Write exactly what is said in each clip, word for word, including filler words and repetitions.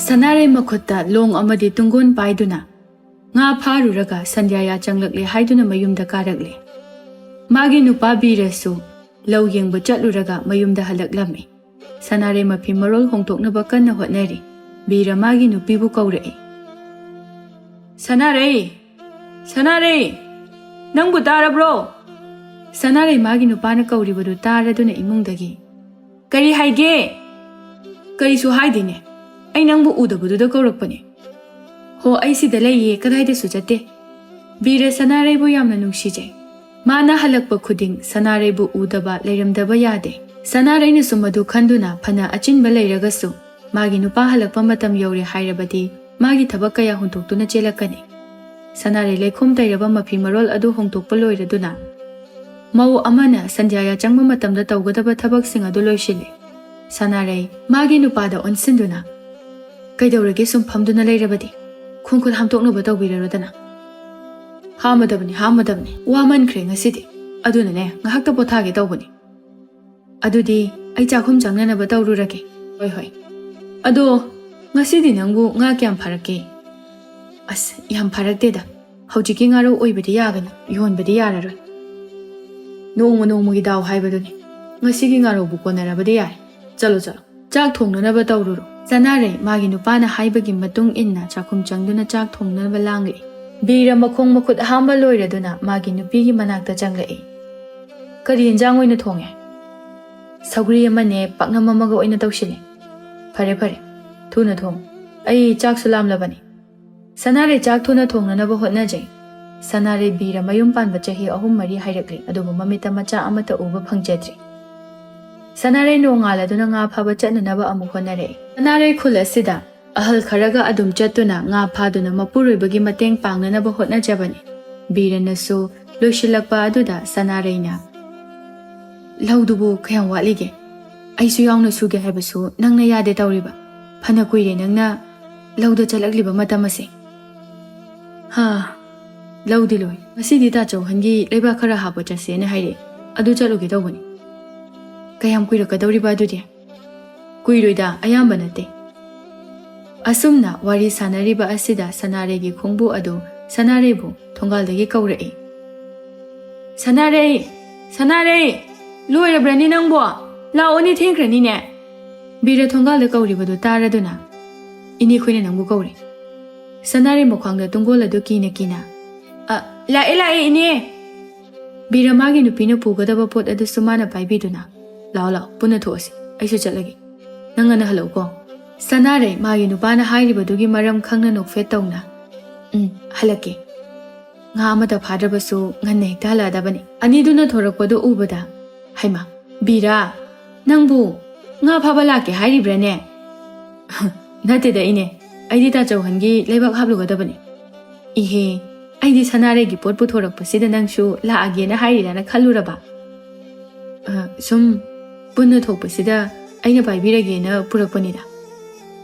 ꯁꯅꯥꯔꯩ ꯃꯈꯨꯠꯇ ꯂꯣꯡ ꯑꯃꯗꯤ ꯇꯨꯡꯒꯣꯟ ꯄꯥꯏꯗꯨꯅ ꯉꯥ ꯐꯥꯔꯨꯔꯒ ꯁꯟꯙ꯭ꯌꯥ ꯌꯥꯆꯪꯂꯛꯂꯦ ꯍꯥꯏꯗꯨꯅ ꯃꯌꯨꯝꯗ ꯀꯥꯔꯛꯂꯦ꯫ ꯃꯥꯒꯤ ꯅꯨꯄꯥ ꯕꯤꯔꯁꯨ ꯂꯧ ꯌꯦꯡꯕ ꯆꯠꯂꯨꯔꯒ ꯃꯌꯨꯝꯗ ꯍꯜꯂꯛꯂꯝꯃꯤ꯫ ꯁꯅꯥꯔꯩ ꯃꯐꯤ ꯃꯔꯣꯜ ꯍꯣꯡꯗꯣꯛꯅꯕ ꯀꯟꯅ ꯍꯣꯠꯅꯔꯤ꯫ ꯕꯤꯔ ꯃꯥꯒꯤ ꯅꯨꯄꯤꯕꯨ ꯀꯧꯔꯛꯏ꯫ "ꯁꯅꯥꯔꯩ! ꯁꯅꯥꯔꯩ! ꯅꯪꯕꯨ ꯇꯥꯔꯕ꯭ꯔꯣ?" ꯁꯅꯥꯔꯩ ꯃꯥꯒꯤ ꯅꯨꯄꯥꯅ ꯀꯧꯔꯤꯕꯗꯨ ꯇꯥꯔꯗꯨꯅ ꯏꯃꯨꯡꯗꯒꯤ, "ꯀꯔꯤ ꯍꯥꯏꯒꯦ?" "ꯀꯔꯤꯁꯨ ꯍꯥꯏꯗꯦꯅꯦ꯫ ꯑꯩ ꯅꯪꯕꯨ ꯎꯗꯕꯗꯨꯗ ꯀꯧꯔꯛꯄꯅꯦ꯫ ꯍꯣ, ꯑꯩ ꯁꯤꯗ ꯂꯩꯌꯦ, ꯀꯗꯥꯏꯗꯁꯨ ꯆꯠꯇꯦ꯫" ꯕꯤꯔ ꯁꯅꯥꯔꯩꯕꯨ ꯌꯥꯝꯅ ꯅꯨꯡꯁꯤꯖꯩ꯫ ꯃꯥꯅ ꯍꯜꯂꯛꯄ ꯈꯨꯗꯤꯡ ꯁꯅꯥꯔꯩꯕꯨ ꯎꯗꯕ ꯂꯩꯔꯝꯗꯕ ꯌꯥꯗꯦ꯫ ꯁꯅꯥꯔꯩꯅꯁꯨ ꯃꯗꯨ ꯈꯟꯗꯨꯅ ꯐꯅ ꯑꯆꯤꯟꯕ ꯂꯩꯔꯒꯁꯨ ꯃꯥꯒꯤ ꯅꯨꯄꯥ ꯍꯜꯂꯛꯄ ꯃꯇꯝ ꯌꯧꯔꯦ ꯍꯥꯏꯔꯕꯗꯤ ꯃꯥꯒꯤ ꯊꯕꯛ ꯀꯌꯥ ꯍꯨꯟꯗꯣꯛꯇꯨꯅ ꯆꯦꯜꯂꯛꯀꯅꯤ꯫ ꯁꯅꯥꯔꯩ ꯂꯩꯈꯣꯝ ꯇꯩꯔꯕ ꯃꯐꯤ ꯃꯔꯣꯜ ꯑꯗꯨ ꯍꯣꯡꯗꯣꯛꯄ ꯂꯣꯏꯔꯗꯨꯅ ꯃꯧ ꯑꯃꯅ ꯁꯟꯙ꯭ꯌꯥ ꯌꯥꯆꯪꯕ ꯃꯇꯝꯗ ꯇꯧꯒꯗꯕ ꯊꯕꯛꯁꯤꯡ ꯑꯗꯨ ꯂꯣꯏꯁꯤꯜꯂꯤ꯫ ꯁꯅꯥꯔꯩ ꯃꯥꯒꯤ ꯅꯨꯄꯥꯗ ꯑꯣꯟꯁꯤꯟꯗꯨꯅ, "ꯀꯩꯗꯧꯔꯒꯦ ꯁꯨꯝ ꯐꯝꯗꯨꯅ ꯂꯩꯔꯕꯗꯤ? ꯈꯣꯡ ꯈꯨꯠ ꯍꯥꯝꯗꯣꯛꯅꯕ ꯇꯧꯕꯤꯔꯔꯣꯗꯅ꯫" "ꯍꯥꯝꯃꯗꯕꯅꯤ, ꯍꯥꯝꯃꯗꯕꯅꯤ꯫ ꯋꯥꯃꯟꯈ꯭ꯔꯦ ꯉꯁꯤꯗꯤ꯫ ꯑꯗꯨꯅꯅꯦ, ꯉꯥꯏꯍꯥꯛꯇ ꯄꯣꯊꯥꯒꯦ ꯇꯧꯕꯅꯤ꯫" "ꯑꯗꯨꯗꯤ ꯑꯩ ꯆꯥꯛꯈꯨꯝ ꯆꯪꯅꯅꯕ ꯇꯧꯔꯨꯔꯒꯦ꯫" "ꯍꯣꯏ, ꯍꯣꯏ꯫ ꯑꯗꯣ ꯉꯁꯤꯗꯤ ꯅꯪꯕꯨ ꯉꯥ ꯀꯌꯥꯝ ꯐꯥꯔꯛꯀꯦ?" "ꯑꯁ, ꯌꯥꯝ ꯐꯥꯔꯛꯇꯦꯗ꯫ ꯍꯧꯖꯤꯛꯀꯤ ꯉꯥꯔꯧ ꯑꯣꯏꯕꯗꯤ ꯌꯥꯒꯅꯤ, ꯌꯣꯟꯕꯗꯤ ꯌꯥꯔꯔꯣꯏ꯫ ꯅꯣꯡꯃ ꯅꯣꯡꯃꯒꯤ ꯗꯥꯎ ꯍꯥꯏꯕꯗꯨꯅꯤ꯫ ꯉꯁꯤꯒꯤ ꯉꯥꯔꯧꯕꯨ ꯀꯣꯟꯅꯔꯕꯗꯤ ꯌꯥꯔꯦ꯫ ꯆꯠꯂꯣ, ꯆꯠꯂꯣ, ꯆꯥꯛ ꯊꯣꯡꯅꯅꯕ ꯇꯧꯔꯨꯔꯣ꯫" ꯁꯅꯥꯔꯩ ꯃꯥꯒꯤ ꯅꯨꯄꯥꯅ ꯍꯥꯏꯕꯒꯤ ꯃꯇꯨꯡ ꯏꯟꯅ ꯆꯥꯛꯈꯨꯝ ꯆꯪꯗꯨꯅ ꯆꯥꯛ ꯊꯣꯡꯅꯕ ꯂꯥꯡꯂꯛꯏ꯫ ꯕꯤꯔ ꯃꯈꯣꯡ ꯃꯈꯨꯠ ꯍꯥꯝꯕ ꯂꯣꯏꯔꯗꯨꯅ ꯃꯥꯒꯤ ꯅꯨꯄꯤꯒꯤ ꯃꯅꯥꯛꯇ ꯆꯪꯂꯛꯏ꯫ "ꯀꯔꯤ ꯌꯦꯟꯖꯥꯡ ꯑꯣꯏꯅ ꯊꯣꯡꯉꯦ?" "ꯁꯧꯒ꯭ꯔꯤ ꯑꯃꯅꯦ ꯄꯥꯛꯅꯝ ꯑꯃꯒ ꯑꯣꯏꯅ ꯇꯧꯁꯤꯜꯂꯦ꯫" "ꯐꯔꯦ, ꯐꯔꯦ, ꯊꯨꯅ ꯊꯣꯡꯉꯨ꯫ ꯑꯩ ꯆꯥꯛꯁꯨ ꯂꯥꯝꯂꯕꯅꯤ꯫" ꯁꯅꯥꯔꯩ ꯆꯥꯛ ꯊꯨꯅ ꯊꯣꯡꯅꯅꯕ ꯍꯣꯠꯅꯖꯩ꯫ ꯁꯅꯥꯔꯩ ꯕꯤꯔ ꯃꯌꯨꯝ ꯄꯥꯟꯕ ꯆꯍꯤ ꯑꯍꯨꯝ ꯃꯔꯤ ꯍꯥꯏꯔꯛꯂꯤ, ꯑꯗꯨꯕꯨ ꯃꯃꯤꯠꯇ ꯃꯆꯥ ꯑꯃꯠꯇ ꯎꯕ ꯐꯪꯖꯗ꯭ꯔꯤ꯫ ꯁꯅꯥꯔꯩ ꯅꯣꯡꯉꯥꯜꯂꯗꯨꯅ ꯉꯥ ꯐꯥꯕ ꯆꯠꯅꯅꯕ ꯑꯃꯨꯛ ꯍꯣꯠꯅꯔꯛꯏ꯫ ꯁꯅꯥꯔꯩ ꯈꯨꯜ ꯑꯁꯤꯗ ꯑꯍꯜ ꯈꯔꯒ ꯑꯗꯨꯝ ꯆꯠꯇꯨꯅ ꯉꯥ ꯐꯥꯗꯨꯅ ꯃꯄꯨꯔꯣꯏꯕꯒꯤ ꯃꯇꯦꯡ ꯄꯥꯡꯅꯅꯕ ꯍꯣꯠꯅꯖꯕꯅꯤ꯫ ꯕꯤꯔꯅꯁꯨ ꯂꯣꯏꯁꯤꯜꯂꯛꯄ ꯑꯗꯨꯗ ꯁꯅꯥꯔꯩꯅ, "ꯂꯧꯗꯨꯕꯨ ꯀꯌꯥꯝ ꯋꯥꯠꯂꯤꯒꯦ? ꯑꯩꯁꯨ ꯌꯥꯎꯅ ꯁꯨꯒꯦ ꯍꯥꯏꯕꯁꯨ ꯅꯪꯅ ꯌꯥꯗꯦ ꯇꯧꯔꯤꯕ꯫ ꯐꯅ ꯀꯨꯏꯔꯦ ꯅꯪꯅ ꯂꯧꯗ ꯆꯠꯂꯛꯂꯤꯕ ꯃꯇꯝ ꯑꯁꯦ꯫" "ꯍꯥ, ꯂꯧꯗꯤ ꯂꯣꯏ꯫ ꯉꯁꯤꯗꯤ ꯇꯥꯆꯧꯍꯟꯒꯤ ꯂꯩꯕꯥꯛ ꯈꯔ ꯍꯥꯞꯄ ꯆꯠꯁꯦꯅ ꯍꯥꯏꯔꯛꯑꯦ꯫ ꯑꯗꯨ ꯆꯠꯂꯨꯒꯦ ꯇꯧꯕꯅꯤ꯫" "ꯀꯌꯥꯝ ꯀꯨꯏꯔꯛꯀꯗꯧꯔꯤꯕ ꯑꯗꯨꯗꯤ?" "ꯀꯨꯏꯔꯣꯏꯗ, ꯑꯌꯥꯝꯕ ꯅꯠꯇꯦ꯫" ꯑꯁꯨꯝꯅ ꯋꯥꯔꯤ ꯁꯥꯟꯅꯔꯤꯕ ꯑꯁꯤꯗ ꯁꯅꯥꯔꯩꯒꯤ ꯈꯣꯡꯕꯨ ꯑꯗꯨ ꯁꯅꯥꯔꯩꯕꯨ ꯊꯣꯡꯒꯥꯜꯗꯒꯤ ꯀꯧꯔꯛꯏ꯫ "ꯁꯅꯥꯔꯩ! ꯁꯅꯥꯔꯩ! ꯂꯣꯏꯔꯕ꯭ꯔꯅꯤ ꯅꯪꯕꯣ? ꯂꯥꯛꯑꯣꯅꯦ, ꯊꯦꯡꯈ꯭ꯔꯅꯤꯅꯦ!" ꯕꯤꯔ ꯊꯣꯡꯒꯥꯜꯗ ꯀꯧꯔꯤꯕꯗꯨ ꯇꯥꯔꯗꯨꯅ, "ꯏꯅꯦ ꯈꯣꯏꯅ ꯅꯪꯕꯨ ꯀꯧꯔꯤ꯫" ꯁꯅꯥꯔꯩ ꯃꯈ꯭ꯋꯥꯡꯗ ꯇꯨꯡꯒꯣꯜ ꯑꯗꯨ ꯀꯤꯅ ꯀꯤꯅ, "ꯑ, ꯂꯥꯛꯑꯦ, ꯂꯥꯛꯑꯦ, ꯏꯅꯦ!" ꯕꯤꯔ ꯃꯥꯒꯤ ꯅꯨꯄꯤꯅ ꯄꯨꯒꯗꯕ ꯄꯣꯠ ꯑꯗꯨꯁꯨ ꯃꯥꯅ ꯄꯥꯏꯕꯤꯗꯨꯅ, "ꯂꯥꯛꯑꯣ, ꯂꯥꯛꯑꯣ, ꯄꯨꯟꯅ ꯊꯣꯛꯑꯁꯤ꯫ ꯑꯩꯁꯨ ꯆꯠꯂꯒꯦ꯫ ꯅꯪ ꯉꯟꯅ ꯍꯜꯂꯛꯎꯀꯣ꯫" ꯁꯅꯥꯔꯩ ꯃꯥꯒꯤ ꯅꯨꯄꯥꯅ ꯍꯥꯏꯔꯤꯕꯗꯨꯒꯤ ꯃꯔꯝ ꯈꯪꯅ ꯅꯣꯛꯐꯦꯠ ꯇꯧꯅ, "ꯎꯝ, ꯍꯜꯂꯛꯀꯦ꯫ ꯉꯥ ꯑꯃꯇ ꯐꯥꯗ꯭ꯔꯕꯁꯨ ꯉꯟꯅ ꯍꯦꯛꯇ ꯍꯜꯂꯛꯑꯗꯕꯅꯤ꯫" ꯑꯅꯤꯗꯨꯅ ꯊꯣꯔꯛꯄꯗꯨ ꯎꯕꯗ, "ꯍꯩꯃꯥ, ꯕꯤꯔꯥ, ꯅꯪꯕꯨ ꯉꯥ ꯐꯥꯕ ꯂꯥꯛꯀꯦ ꯍꯥꯏꯔꯤꯕ꯭ꯔꯥꯅꯦ?" "ꯅꯠꯇꯦꯗ ꯏꯅꯦ, ꯑꯩꯗꯤ ꯇꯥꯆꯧꯍꯟꯒꯤ ꯂꯩꯕꯥꯛ ꯍꯥꯞꯂꯨꯒꯗꯕꯅꯤ꯫" "ꯏꯍꯦ, ꯑꯩꯗꯤ ꯁꯅꯥꯔꯩꯒꯤ ꯄꯣꯠ ꯄꯨꯊꯣꯔꯛꯄꯁꯤꯗ ꯅꯪꯁꯨ ꯂꯥꯛꯑꯒꯦꯅ ꯍꯥꯏꯔꯤꯔꯥꯅ ꯈꯜꯂꯨꯔꯕ꯫ ꯑ, ꯁꯨꯝ ꯄꯨꯟꯅ ꯊꯣꯛꯄꯁꯤꯗ ꯑꯩꯅ ꯄꯥꯏꯕꯤꯔꯒꯦꯅ ꯄꯨꯔꯛꯄꯅꯤꯗ꯫"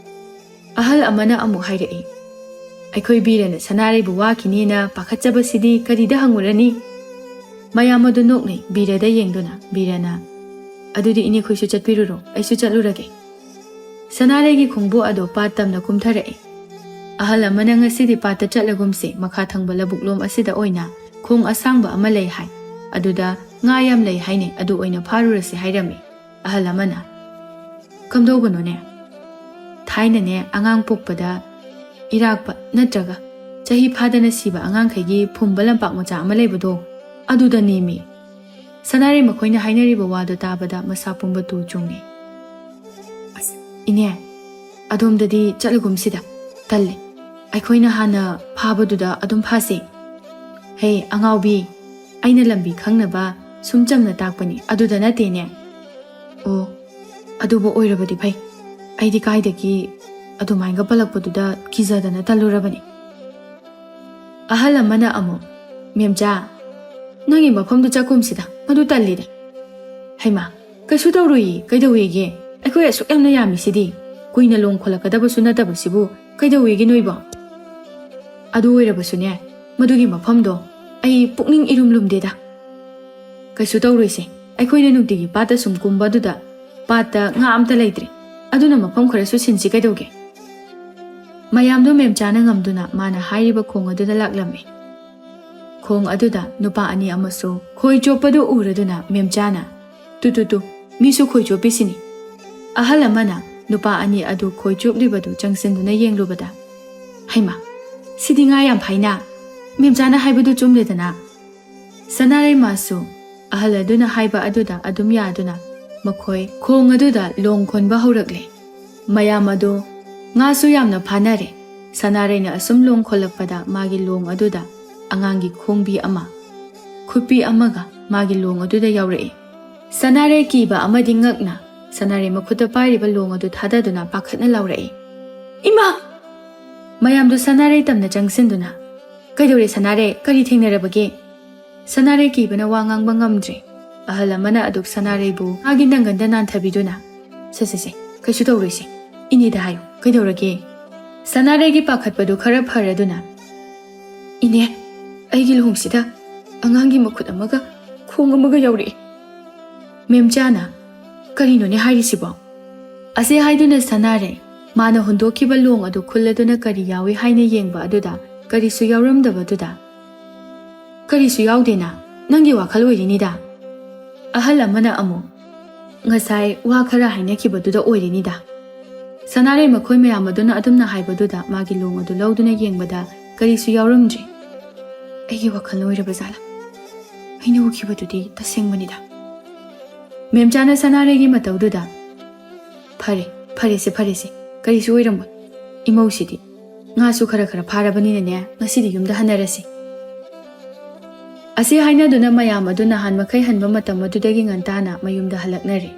ꯑꯍꯜ ꯑꯃꯅ ꯑꯃꯨꯛ ꯍꯥꯏꯔꯛꯏ, "ꯑꯩꯈꯣꯏ ꯕꯤꯔꯅ ꯁꯅꯥꯔꯩꯕꯨ ꯋꯥꯈꯤꯅꯤꯅ ꯄꯥꯈꯠꯆꯕꯁꯤꯗꯤ ꯀꯔꯤꯗ ꯍꯪꯉꯨꯔꯅꯤ?" ꯃꯌꯥꯝ ꯑꯗꯨ ꯅꯣꯛꯅꯩ꯫ ꯕꯤꯔꯗ ꯌꯦꯡꯗꯨꯅ ꯕꯤꯔꯅ, "ꯑꯗꯨꯗꯤ ꯏꯅꯦꯈꯣꯏꯁꯨ ꯆꯠꯄꯤꯔꯨꯔꯣ, ꯑꯩꯁꯨ ꯆꯠꯂꯨꯔꯒꯦ꯫" ꯁꯅꯥꯔꯩꯒꯤ ꯈꯣꯡꯕꯨ ꯑꯗꯨ ꯄꯥꯠ ꯇꯝꯅ ꯀꯨꯝꯊꯔꯛꯏ꯫ ꯑꯍꯜ ꯑꯃꯅ, "ꯉꯁꯤꯗꯤ ꯄꯥꯠꯇ ꯆꯠꯂꯒꯨꯝꯁꯤ, ꯃꯈꯥ ꯊꯪꯕ ꯂꯧꯕꯨꯛꯂꯣꯝ ꯑꯁꯤꯗ ꯑꯣꯏꯅ ꯈꯣꯡ ꯑꯁꯥꯡꯕ ꯑꯃ ꯂꯩ ꯍꯥꯏ, ꯑꯗꯨꯗ ꯉꯥ ꯌꯥꯝ ꯂꯩ ꯍꯥꯏꯅꯦ, ꯑꯗꯨ ꯑꯣꯏꯅ ꯐꯥꯔꯨꯔꯁꯤ," ꯍꯥꯏꯔꯝꯃꯤ꯫ ꯑꯍꯜ ꯑꯃꯅ, "ꯀꯝꯗꯧꯕꯅꯣꯅꯦ? ꯊꯥꯏꯅꯅꯦ, ꯑꯉꯥꯡ ꯄꯣꯛꯄꯗ ꯏꯔꯥꯛꯄ ꯅꯠꯇ꯭ꯔꯒ ꯆꯍꯤ ꯐꯥꯗꯅ ꯁꯤꯕ ꯑꯉꯥꯡꯈꯩꯒꯤ ꯐꯨꯝꯕ ꯂꯝꯄꯥꯛ ꯃꯆꯥ ꯑꯃ ꯂꯩꯕꯗꯣ, ꯑꯗꯨꯗ ꯅꯦꯝꯃꯤ꯫" ꯁꯅꯥꯔꯩ ꯃꯈꯣꯏꯅ ꯍꯥꯏꯅꯔꯤꯕ ꯋꯥꯗꯨ ꯇꯥꯕꯗ ꯃꯁꯥ ꯄꯨꯝꯕ ꯇꯨ ꯆꯨꯡꯉꯤ꯫ "ꯑꯁ, ꯏꯅꯦ, ꯑꯗꯣꯝꯗꯗꯤ ꯆꯠꯂꯒꯨꯝꯁꯤꯗ, ꯇꯜꯂꯤ꯫ ꯑꯩꯈꯣꯏꯅ ꯍꯥꯟꯅ ꯐꯥꯕꯗꯨꯗ ꯑꯗꯨꯝ ꯐꯥꯁꯤ꯫" "ꯍꯦ ꯑꯉꯥꯎꯕꯤ, ꯑꯩꯅ ꯂꯝꯕꯤ ꯈꯪꯅꯕ ꯁꯨꯝ ꯆꯝꯅ ꯇꯥꯛꯄꯅꯤ, ꯑꯗꯨꯗ ꯅꯠꯇꯦꯅꯦ꯫" "ꯑꯣ, ꯑꯗꯨꯕꯨ ꯑꯣꯏꯔꯕꯗꯤ ꯐꯩ꯫ ꯑꯩꯗꯤ ꯀꯥꯏꯗꯒꯤ ꯑꯗꯨꯃꯥꯏꯒ ꯄꯜꯂꯛꯄꯗꯨꯗ ꯀꯤꯖꯗꯅ ꯇꯜꯂꯨꯔꯕꯅꯤ꯫" ꯑꯍꯜ ꯑꯃꯅ ꯑꯃꯨꯛ, "ꯃꯦꯝꯆꯥ, ꯅꯪꯒꯤ ꯃꯐꯝꯗꯨ ꯆꯠꯀꯨꯝꯁꯤꯗ, ꯃꯗꯨ ꯇꯜꯂꯤꯗ꯫" "ꯍꯩꯃꯥ, ꯀꯩꯁꯨ ꯇꯧꯔꯣꯏꯌꯦ, ꯀꯩꯗꯧꯋꯦꯒꯦ? ꯑꯩꯈꯣꯏ ꯑꯁꯨꯛ ꯌꯥꯝꯅ ꯌꯥꯝꯃꯤꯁꯤꯗꯤ, ꯀꯨꯏꯅ ꯂꯣꯡ ꯈꯣꯠꯂꯛꯀꯗꯕꯁꯨ ꯅꯠꯇꯕꯁꯤꯕꯨ ꯀꯩꯗꯧꯋꯦꯒꯦ ꯅꯣꯏꯕꯣ?" "ꯑꯗꯨ ꯑꯣꯏꯔꯕꯁꯨꯅꯦ, ꯃꯗꯨꯒꯤ ꯃꯐꯝꯗꯣ ꯑꯩ ꯄꯨꯛꯅꯤꯡ ꯏꯔꯨꯝ ꯂꯨꯝꯗꯦꯗ꯫" "ꯀꯩꯁꯨ ꯇꯧꯔꯣꯏꯁꯦ, ꯑꯩꯈꯣꯏꯅ ꯅꯨꯡꯇꯤꯒꯤ ꯄꯥꯠꯇ ꯁꯨꯝ ꯀꯨꯝꯕ ꯑꯗꯨꯗ ꯄꯥꯠꯇ ꯉꯥ ꯑꯝꯇ ꯂꯩꯇ꯭ꯔꯦ, ꯑꯗꯨꯅ ꯃꯐꯝ ꯈꯔꯁꯨ ꯁꯤꯟꯁꯤ ꯀꯩꯗꯧꯒꯦ?" ꯃꯌꯥꯝꯗꯨ ꯃꯦꯝꯆꯥꯅ ꯉꯝꯗꯨꯅ ꯃꯥꯅ ꯍꯥꯏꯔꯤꯕ ꯈꯣꯡ ꯑꯗꯨꯗ ꯂꯥꯛꯂꯝꯃꯤ꯫ ꯈꯣꯡ ꯑꯗꯨꯗ ꯅꯨꯄꯥ ꯑꯅꯤ ꯑꯃꯁꯨ ꯈꯣꯏ ꯆꯣꯞꯄꯗꯨ ꯎꯔꯗꯨꯅ ꯃꯦꯝꯆꯥꯅ, "ꯇꯨ ꯇꯨ ꯇꯨ, ꯃꯤꯁꯨ ꯈꯣꯏ ꯆꯣꯞꯄꯤꯁꯤꯅꯤ"꯫ ꯑꯍꯜ ꯑꯃꯅ ꯅꯨꯄꯥ ꯑꯅꯤ ꯑꯗꯨ ꯈꯣꯏ ꯆꯣꯞꯂꯤꯕꯗꯨ ꯆꯪꯁꯤꯟꯗꯨꯅ ꯌꯦꯡꯂꯨꯕꯗ, "ꯍꯩꯃꯥ, ꯁꯤꯗꯤ ꯉꯥ ꯌꯥꯝ ꯐꯥꯏꯅ! ꯃꯦꯝꯆꯥꯅ ꯍꯥꯏꯕꯗꯨ ꯆꯨꯝꯂꯦꯗꯅ"꯫ ꯁꯅꯥꯔꯩ ꯃꯥꯁꯨ ꯑꯍꯜ ꯑꯗꯨꯅ ꯍꯥꯏꯕ ꯑꯗꯨꯗ ꯑꯗꯨꯝ ꯌꯥꯗꯨꯅ ꯃꯈꯣꯏ ꯈꯣꯡ ꯑꯗꯨꯗ ꯂꯣꯡ ꯈꯣꯟꯕ ꯍꯧꯔꯛꯂꯦ꯫ ꯃꯌꯥꯝ ꯑꯗꯨ ꯉꯥꯁꯨ ꯌꯥꯝꯅ ꯐꯥꯅꯔꯦ꯫ ꯁꯅꯥꯔꯩꯅ ꯑꯁꯨꯝ ꯂꯣꯡ ꯈꯣꯜꯂꯛꯄꯗ ꯃꯥꯒꯤ ꯂꯣꯡ ꯑꯗꯨꯗ ꯑꯉꯥꯡꯒꯤ ꯈꯣꯡꯕꯤ ꯑꯃ, ꯈꯨꯠꯄꯤ ꯑꯃꯒ ꯃꯥꯒꯤ ꯂꯣꯡ ꯑꯗꯨꯗ ꯌꯥꯎꯔꯛꯏ꯫ ꯁꯅꯥꯔꯩ ꯀꯤꯕ ꯑꯃꯗꯤ ꯉꯛꯅ ꯁꯅꯥꯔꯩ ꯃꯈꯨꯠꯇ ꯄꯥꯏꯔꯤꯕ ꯂꯣꯡ ꯑꯗꯨ ꯊꯥꯗꯗꯨꯅ ꯄꯥꯈꯠꯅ ꯂꯥꯎꯔꯛꯏ, "ꯏꯃꯥ!" ꯃꯌꯥꯝꯗꯨ ꯁꯅꯥꯔꯩ ꯇꯝꯅ ꯆꯪꯁꯤꯟꯗꯨꯅ, "ꯀꯩꯗꯧꯔꯦ ꯁꯅꯥꯔꯩ? ꯀꯔꯤ ꯊꯦꯡꯅꯔꯕꯒꯦ?" ꯁꯅꯥꯔꯩ ꯀꯤꯕꯅ ꯋꯥ ꯉꯥꯡꯕ ꯉꯝꯗ꯭ꯔꯦ꯫ ꯑꯍꯜ ꯑꯃꯅ ꯑꯗꯨꯛ ꯁꯅꯥꯔꯩꯕꯨ ꯃꯥꯒꯤ ꯅꯪꯒꯟꯗ ꯅꯥꯟꯊꯕꯤꯗꯨꯅ, "ꯁꯦ, ꯁꯦ, ꯁꯦ, ꯀꯩꯁꯨ ꯇꯧꯔꯣꯏꯁꯦ꯫ ꯏꯅꯦꯗ ꯍꯥꯏꯌꯨ, ꯀꯩꯗꯧꯔꯒꯦ?" ꯁꯅꯥꯔꯩꯒꯤ ꯄꯥꯈꯠꯄꯗꯨ ꯈꯔ ꯐꯔꯗꯨꯅ, "ꯏꯅꯦ, ꯑꯩꯒꯤ ꯂꯣꯡꯁꯤꯗ ꯑꯉꯥꯡꯒꯤ ꯃꯈꯨꯠ ꯑꯃꯒ ꯈꯣꯡ ꯑꯃꯒ ꯌꯥꯎꯔꯛꯏ"꯫ ꯃꯦꯝꯆꯥꯅ, "ꯀꯔꯤꯅꯣꯅꯦ ꯍꯥꯏꯔꯤꯁꯤꯕꯣ?" ꯑꯁꯤ ꯍꯥꯏꯗꯨꯅ ꯁꯅꯥꯔꯩ ꯃꯥꯅ ꯍꯨꯟꯗꯣꯛꯈꯤꯕ ꯂꯣꯡ ꯑꯗꯨ ꯈꯨꯜꯂꯗꯨꯅ ꯀꯔꯤ ꯌꯥꯎꯏ ꯍꯥꯏꯅ ꯌꯦꯡꯕ ꯑꯗꯨꯗ ꯀꯔꯤꯁꯨ ꯌꯥꯎꯔꯝꯗꯕꯗꯨꯗ, "ꯀꯔꯤꯁꯨ ꯌꯥꯎꯗꯦꯅ, ꯅꯪꯒꯤ ꯋꯥꯈꯜ ꯑꯣꯏꯔꯤꯅꯤꯗ"꯫ ꯑꯍꯜ ꯑꯃꯅ ꯑꯃꯨꯛ, "ꯉꯁꯥꯏ ꯋꯥ ꯈꯔ ꯍꯥꯏꯅꯈꯤꯕꯗꯨꯗ ꯑꯣꯏꯔꯤꯅꯤꯗ"꯫ ꯁꯅꯥꯔꯩ ꯃꯈꯣꯏ ꯃꯌꯥꯝ ꯑꯗꯨꯅ ꯑꯗꯨꯝꯅ ꯍꯥꯏꯕꯗꯨꯗ ꯃꯥꯒꯤ ꯂꯣꯡ ꯑꯗꯨ ꯂꯧꯗꯨꯅ ꯌꯦꯡꯕꯗ ꯀꯔꯤꯁꯨ ꯌꯥꯎꯔꯝꯗ꯭ꯔꯦ꯫ "ꯑꯩꯒꯤ ꯋꯥꯈꯜꯅ ꯑꯣꯏꯔꯕ ꯖꯥꯠꯂꯥ? ꯑꯩꯅ ꯎꯈꯤꯕꯗꯨꯗꯤ ꯇꯁꯦꯡꯕꯅꯤꯗ"꯫ ꯃꯦꯝꯆꯥꯅ ꯁꯅꯥꯔꯩꯒꯤ ꯃꯇꯧꯗꯨꯗ, "ꯐꯔꯦ, ꯐꯔꯦꯁꯦ, ꯐꯔꯦꯁꯦ, ꯀꯔꯤꯁꯨ ꯑꯣꯏꯔꯝꯃꯣꯏ꯫ ꯏꯃꯧꯁꯤꯗꯤ ꯉꯥꯁꯨ ꯈꯔ ꯈꯔ ꯐꯥꯔꯕꯅꯤꯅꯅꯦ, ꯉꯁꯤꯗꯤ ꯌꯨꯝꯗ ꯍꯟꯅꯔꯁꯤ"꯫ ꯑꯁꯤ ꯍꯥꯏꯅꯗꯨꯅ ꯃꯌꯥꯝ ꯑꯗꯨ ꯅꯍꯥꯟ ꯃꯈꯩ ꯍꯟꯕ ꯃꯇꯝ ꯑꯗꯨꯗꯒꯤ ꯉꯟꯇꯥꯅ ꯃꯌꯨꯝꯗ ꯍꯜꯂꯛꯅꯔꯦ꯫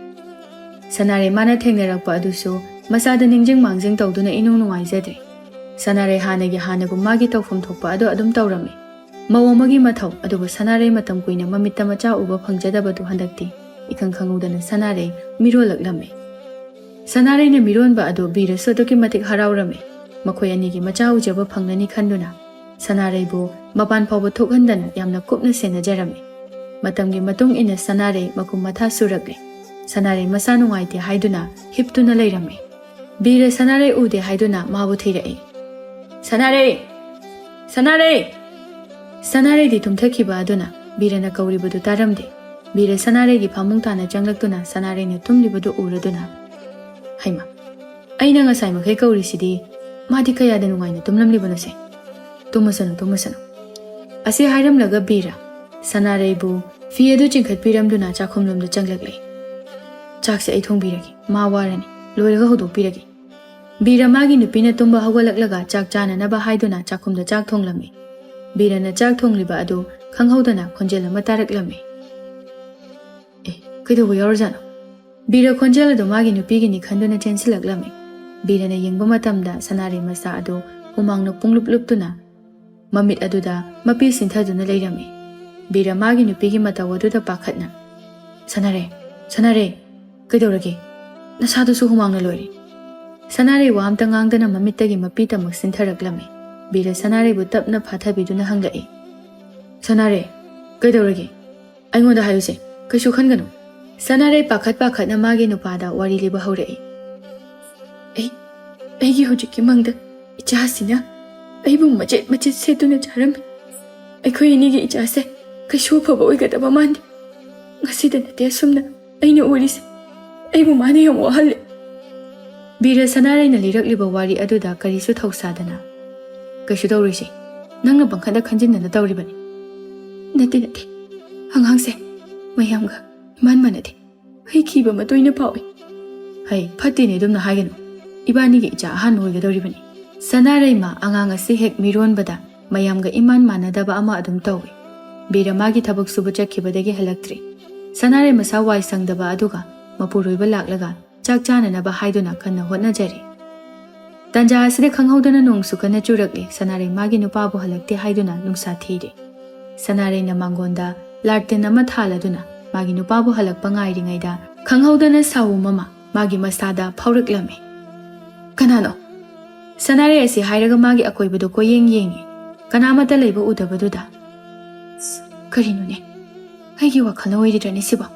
ꯁꯅꯥꯔꯩ ꯃꯥꯅ ꯊꯦꯡꯅꯔꯛꯄ ꯑꯗꯨꯁꯨ ꯃꯁꯥꯗ ꯅꯤꯡꯁꯤꯡ ꯃꯥꯡꯖꯤꯡ ꯇꯧꯗꯨꯅ ꯏꯅꯨꯡ ꯅꯨꯡꯉꯥꯏꯖꯗ꯭ꯔꯦ꯫ ꯁꯅꯥꯔꯩ ꯍꯥꯟꯅꯒꯤ ꯍꯥꯟꯅꯒꯨꯝ ꯃꯥꯒꯤ ꯇꯧꯐꯝ ꯊꯣꯛꯄ ꯑꯗꯨ ꯑꯗꯨꯝ ꯇꯧꯔꯝꯃꯤ꯫ ꯃꯧ ꯑꯃꯒꯤ ꯃꯊꯧ ꯑꯗꯨꯕꯨ ꯁꯅꯥꯔꯩ ꯃꯇꯝ ꯀꯨꯏꯅ ꯃꯃꯤꯠꯇ ꯃꯆꯥ ꯎꯕ ꯐꯪꯖꯗꯕꯗꯨ ꯍꯟꯗꯛꯇꯤ ꯏꯈꯪ ꯈꯪꯍꯧꯗꯅ ꯁꯅꯥꯔꯩ ꯃꯤꯔꯣꯜꯂꯛꯂꯝꯃꯤ꯫ ꯁꯅꯥꯔꯩꯅ ꯃꯤꯔꯣꯟꯕ ꯑꯗꯨ ꯕꯤꯔꯁꯨ ꯑꯗꯨꯛꯀꯤ ꯃꯇꯤꯛ ꯍꯔꯥꯎꯔꯝꯃꯤ꯫ ꯃꯈꯣꯏ ꯑꯅꯤꯒꯤ ꯃꯆꯥ ꯎꯖꯕ ꯐꯪꯂꯅꯤ ꯈꯟꯗꯨꯅ ꯁꯅꯥꯔꯩꯕꯨ ꯃꯄꯥꯟ ꯐꯥꯎꯕ ꯊꯣꯛꯍꯟꯗꯅ ꯌꯥꯝꯅ ꯀꯨꯞꯅ ꯁꯦꯟꯅꯖꯔꯝꯃꯤ꯫ ꯃꯇꯝꯒꯤ ꯃꯇꯨꯡ ꯏꯟꯅ ꯁꯅꯥꯔꯩ ꯃꯀꯨꯝ ꯃꯊꯥ ꯁꯨꯔꯛꯂꯦ꯫ ꯁꯅꯥꯔꯩ ꯃꯁꯥ ꯅꯨꯡꯉꯥꯏꯇꯦ ꯍꯥꯏꯗꯨꯅ ꯍꯤꯞꯇꯨꯅ ꯂꯩꯔꯝꯃꯤ꯫ ꯕꯤꯔ ꯁꯅꯥꯔꯩ ꯎꯗꯦ ꯍꯥꯏꯗꯨꯅ ꯃꯥꯕꯨ ꯊꯤꯔꯛꯏ꯫ "ꯁꯅꯥꯔꯩ! ꯁꯅꯥꯔꯩ!" ꯁꯅꯥꯔꯩꯗꯤ ꯇꯨꯝꯊꯈꯤꯕ ꯑꯗꯨꯅ ꯕꯤꯔꯅ ꯀꯧꯔꯤꯕꯗꯨ ꯇꯥꯔꯝꯗꯦ꯫ ꯕꯤꯔ ꯁꯅꯥꯔꯩꯒꯤ ꯐꯃꯨꯡ ꯇꯥꯅ ꯆꯪꯂꯛꯇꯨꯅ ꯁꯅꯥꯔꯩꯅ ꯇꯨꯝꯂꯤꯕꯗꯨ ꯎꯔꯗꯨꯅ, "ꯍꯩꯃꯥ, ꯑꯩꯅ ꯉꯁꯥꯏ ꯃꯈꯩ ꯀꯧꯔꯤꯁꯤꯗꯤ ꯃꯥꯗꯤ ꯀꯌꯥꯗ ꯅꯨꯡꯉꯥꯏꯅ ꯇꯨꯝꯂꯝꯂꯤꯕꯅꯣꯁꯦ? ꯇꯨꯝꯃꯁꯅꯨ, ꯇꯨꯝꯃꯁꯅꯨ꯫" ꯑꯁꯤ ꯍꯥꯏꯔꯝꯂꯒ ꯕꯤꯔ ꯁꯅꯥꯔꯩꯕꯨ ꯐꯤ ꯑꯗꯨ ꯆꯤꯡꯈꯠꯄꯤꯔꯝꯗꯨꯅ ꯆꯥꯛꯈꯨꯝꯂꯣꯝꯗ ꯆꯪꯂꯛꯂꯦ꯫ "ꯆꯥꯛꯁꯦ ꯑꯩ ꯊꯣꯡꯕꯤꯔꯒꯦ, ꯃꯥ ꯋꯥꯔꯅꯤ, ꯂꯣꯏꯔꯒ ꯍꯧꯗꯣꯛꯄꯤꯔꯒꯦ꯫" ꯕꯤꯔ ꯃꯥꯒꯤ ꯅꯨꯄꯤꯅ ꯇꯨꯝꯕ ꯍꯧꯒꯠꯂꯛꯂꯒ ꯆꯥꯛ ꯆꯥꯅꯅꯕ ꯍꯥꯏꯗꯨꯅ ꯆꯥꯛꯈꯨꯝꯗ ꯆꯥꯛ ꯊꯣꯡꯂꯝꯃꯤ꯫ ꯕꯤꯔꯅ ꯆꯥꯛ ꯊꯣꯡꯂꯤꯕ ꯑꯗꯨ ꯈꯪꯍꯧꯗꯅ ꯈꯣꯟꯖꯦꯜ ꯑꯃ ꯇꯥꯔꯛꯂꯝꯃꯤ꯫ "ꯑꯦ, ꯀꯩꯗꯧꯕ ꯌꯥꯎꯔꯖꯥꯠꯅꯣ?" ꯕꯤꯔ ꯈꯣꯟꯖꯦꯜ ꯑꯗꯨ ꯃꯥꯒꯤ ꯅꯨꯄꯤꯒꯤꯅꯤ ꯈꯟꯗꯨꯅ ꯆꯦꯟꯁꯤꯜꯂꯛꯂꯝꯃꯤ꯫ ꯕꯤꯔꯅ ꯌꯦꯡꯕ ꯃꯇꯝꯗ ꯁꯅꯥꯔꯩ ꯃꯁꯥ ꯑꯗꯨ ꯍꯨꯃꯥꯡꯅ ꯄꯨꯡꯂꯨꯞ ꯂꯨꯞꯇꯨꯅ ꯃꯃꯤꯠ ꯑꯗꯨꯗ ꯃꯄꯤ ꯁꯤꯟꯊꯗꯨꯅ ꯂꯩꯔꯝꯃꯤ꯫ ꯕꯤꯔ ꯃꯥꯒꯤ ꯅꯨꯄꯤꯒꯤ ꯃꯇꯧ ꯑꯗꯨꯗ ꯄꯥꯈꯠꯅ, "ꯁꯅꯥꯔꯩ, ꯁꯅꯥꯔꯩ, ꯀꯩꯗꯧꯔꯒꯦ? ꯅꯁꯥꯗꯨꯁꯨ ꯍꯨꯃꯥꯡꯅ ꯂꯣꯏꯔꯦ꯫" ꯁꯅꯥꯔꯩ ꯋꯥ ꯑꯝꯇ ꯉꯥꯡꯗꯅ ꯃꯃꯤꯠꯇꯒꯤ ꯃꯄꯤ ꯇꯃꯛ ꯁꯤꯟꯊꯔꯛꯂꯝꯃꯤ꯫ ꯕꯤꯔ ꯁꯅꯥꯔꯩꯕꯨ ꯇꯞꯅ ꯐꯥꯊꯕꯤꯗꯨꯅ ꯍꯪꯂꯛꯏ, "ꯁꯅꯥꯔꯩ, ꯀꯩꯗꯧꯔꯒꯦ? ꯑꯩꯉꯣꯟꯗ ꯍꯥꯏꯌꯨꯁꯦ, ꯀꯩꯁꯨ ꯈꯟꯒꯅꯨ꯫" ꯁꯅꯥꯔꯩ ꯄꯥꯈꯠ ꯄꯥꯈꯠꯅ ꯃꯥꯒꯤ ꯅꯨꯄꯥꯗ ꯋꯥꯔꯤ ꯂꯤꯕ ꯍꯧꯔꯛꯏ꯫ "ꯑꯩ, ꯑꯩꯒꯤ ꯍꯧꯖꯤꯛꯀꯤ ꯃꯪꯗ ꯏꯆꯥꯁꯤꯅ ꯑꯩꯕꯨ ꯃꯆꯦꯠ ꯃꯆꯦꯠ ꯁꯦꯠꯇꯨꯅ ꯆꯥꯔꯝꯃꯤ꯫ ꯑꯩꯈꯣꯏ ꯑꯅꯤꯒꯤ ꯏꯆꯥꯁꯦ ꯀꯩꯁꯨ ꯑꯐꯕ ꯑꯣꯏꯒꯗꯕ ꯃꯥꯟꯗꯦ꯫ ꯉꯁꯤꯗ ꯅꯠꯇꯦ ꯑꯁꯨꯝꯅ ꯑꯩꯅ ꯎꯔꯤꯁꯦ꯫ ꯑꯩꯕꯨ ꯃꯥꯅ ꯌꯥꯝ ꯋꯥꯍꯜꯂꯦ꯫" ꯕꯤꯔ ꯁꯅꯥꯔꯩꯅ ꯂꯤꯔꯛꯂꯤꯕ ꯋꯥꯔꯤ ꯑꯗꯨꯗ ꯀꯔꯤꯁꯨ ꯊꯧꯁꯥꯗꯅ, "ꯀꯩꯁꯨ ꯇꯧꯔꯣꯏꯁꯦ, ꯅꯪꯅ ꯄꯪꯈꯟꯗ ꯈꯟꯖꯤꯟꯗꯅ ꯇꯧꯔꯤꯕꯅꯤ꯫" "ꯅꯠꯇꯦ, ꯅꯠꯇꯦ, ꯑꯉꯥꯡꯁꯦ ꯃꯌꯥꯝꯒ ꯏꯃꯥꯟ ꯃꯥꯟꯅꯗꯦ꯫ ꯑꯩ ꯀꯤꯕ ꯑꯃ ꯇꯣꯏꯅ ꯐꯥꯎꯏ꯫ ꯍꯩ, ꯐꯠꯇꯦꯅꯦ, ꯑꯗꯨꯝꯅ ꯍꯥꯏꯒꯅꯨ꯫ ꯏꯕꯥꯅꯤꯒꯤ ꯏꯆꯥ ꯑꯍꯥꯟꯕ ꯑꯣꯏꯒꯗꯧꯔꯤꯕꯅꯤ꯫" ꯁꯅꯥꯔꯩꯃ ꯑꯉꯥꯡ ꯑꯁꯤ ꯍꯦꯛ ꯃꯤꯔꯣꯟꯕꯗ ꯃꯌꯥꯝꯒ ꯏꯃꯥꯟ ꯃꯥꯟꯅꯗꯕ ꯑꯃ ꯑꯗꯨꯝ ꯇꯧꯏ꯫ ꯕꯤꯔ ꯃꯥꯒꯤ ꯊꯕꯛ ꯁꯨꯕ ꯆꯠꯈꯤꯕꯗꯒꯤ ꯍꯜꯂꯛꯇ꯭ꯔꯤ꯫ ꯁꯅꯥꯔꯩ ꯃꯁꯥ ꯋꯥꯏ ꯁꯪꯗꯕ ꯑꯗꯨꯒ ꯃꯄꯨꯔꯣꯏꯕ ꯂꯥꯛꯂꯒ ꯆꯥꯛ ꯆꯥꯅꯅꯕ ꯍꯥꯏꯗꯨꯅ ꯀꯟꯅ ꯍꯣꯠꯅꯖꯔꯤ꯫ ꯇꯥꯟꯖꯥ ꯑꯁꯤꯗ ꯈꯪꯍꯧꯗꯅ ꯅꯣꯡꯁꯨ ꯀꯟꯅ ꯆꯨꯔꯛꯂꯦ꯫ ꯁꯅꯥꯔꯩ ꯃꯥꯒꯤ ꯅꯨꯄꯥꯕꯨ ꯍꯜꯂꯛꯇꯦ ꯍꯥꯏꯗꯨꯅ ꯅꯨꯡꯁꯥ ꯊꯤꯔꯤ꯫ ꯁꯅꯥꯔꯩꯅ ꯃꯥꯡꯒꯣꯟꯗ ꯂꯥꯔꯇꯦꯟ ꯑꯃ ꯊꯥꯜꯂꯗꯨꯅ ꯃꯥꯒꯤ ꯅꯨꯄꯥꯕꯨ ꯍꯜꯂꯛꯄ ꯉꯥꯏꯔꯤꯉꯩꯗ ꯈꯪꯍꯧꯗꯅ ꯁꯥꯎ ꯑꯃ ꯃꯥꯒꯤ ꯃꯁꯥꯗ ꯐꯥꯎꯔꯛꯂꯝꯃꯤ꯫ "ꯀꯅꯥꯅꯣ?" ꯁꯅꯥꯔꯩ ꯑꯁꯤ ꯍꯥꯏꯔꯒ ꯃꯥꯒꯤ ꯑꯀꯣꯏꯕꯗꯨ ꯀꯣꯏꯌꯦꯡ ꯌꯦꯡꯉꯤ꯫ ꯀꯅꯥꯃꯠꯇ ꯂꯩꯕ ꯎꯗꯕꯗꯨꯗ, "ꯑꯁ, ꯀꯔꯤꯅꯣꯅꯦ? ꯑꯩꯒꯤ ꯋꯥꯈꯜꯅ ꯑꯣꯏꯔꯤꯗ꯭ꯔꯅꯦ ꯁꯤꯕꯣ?"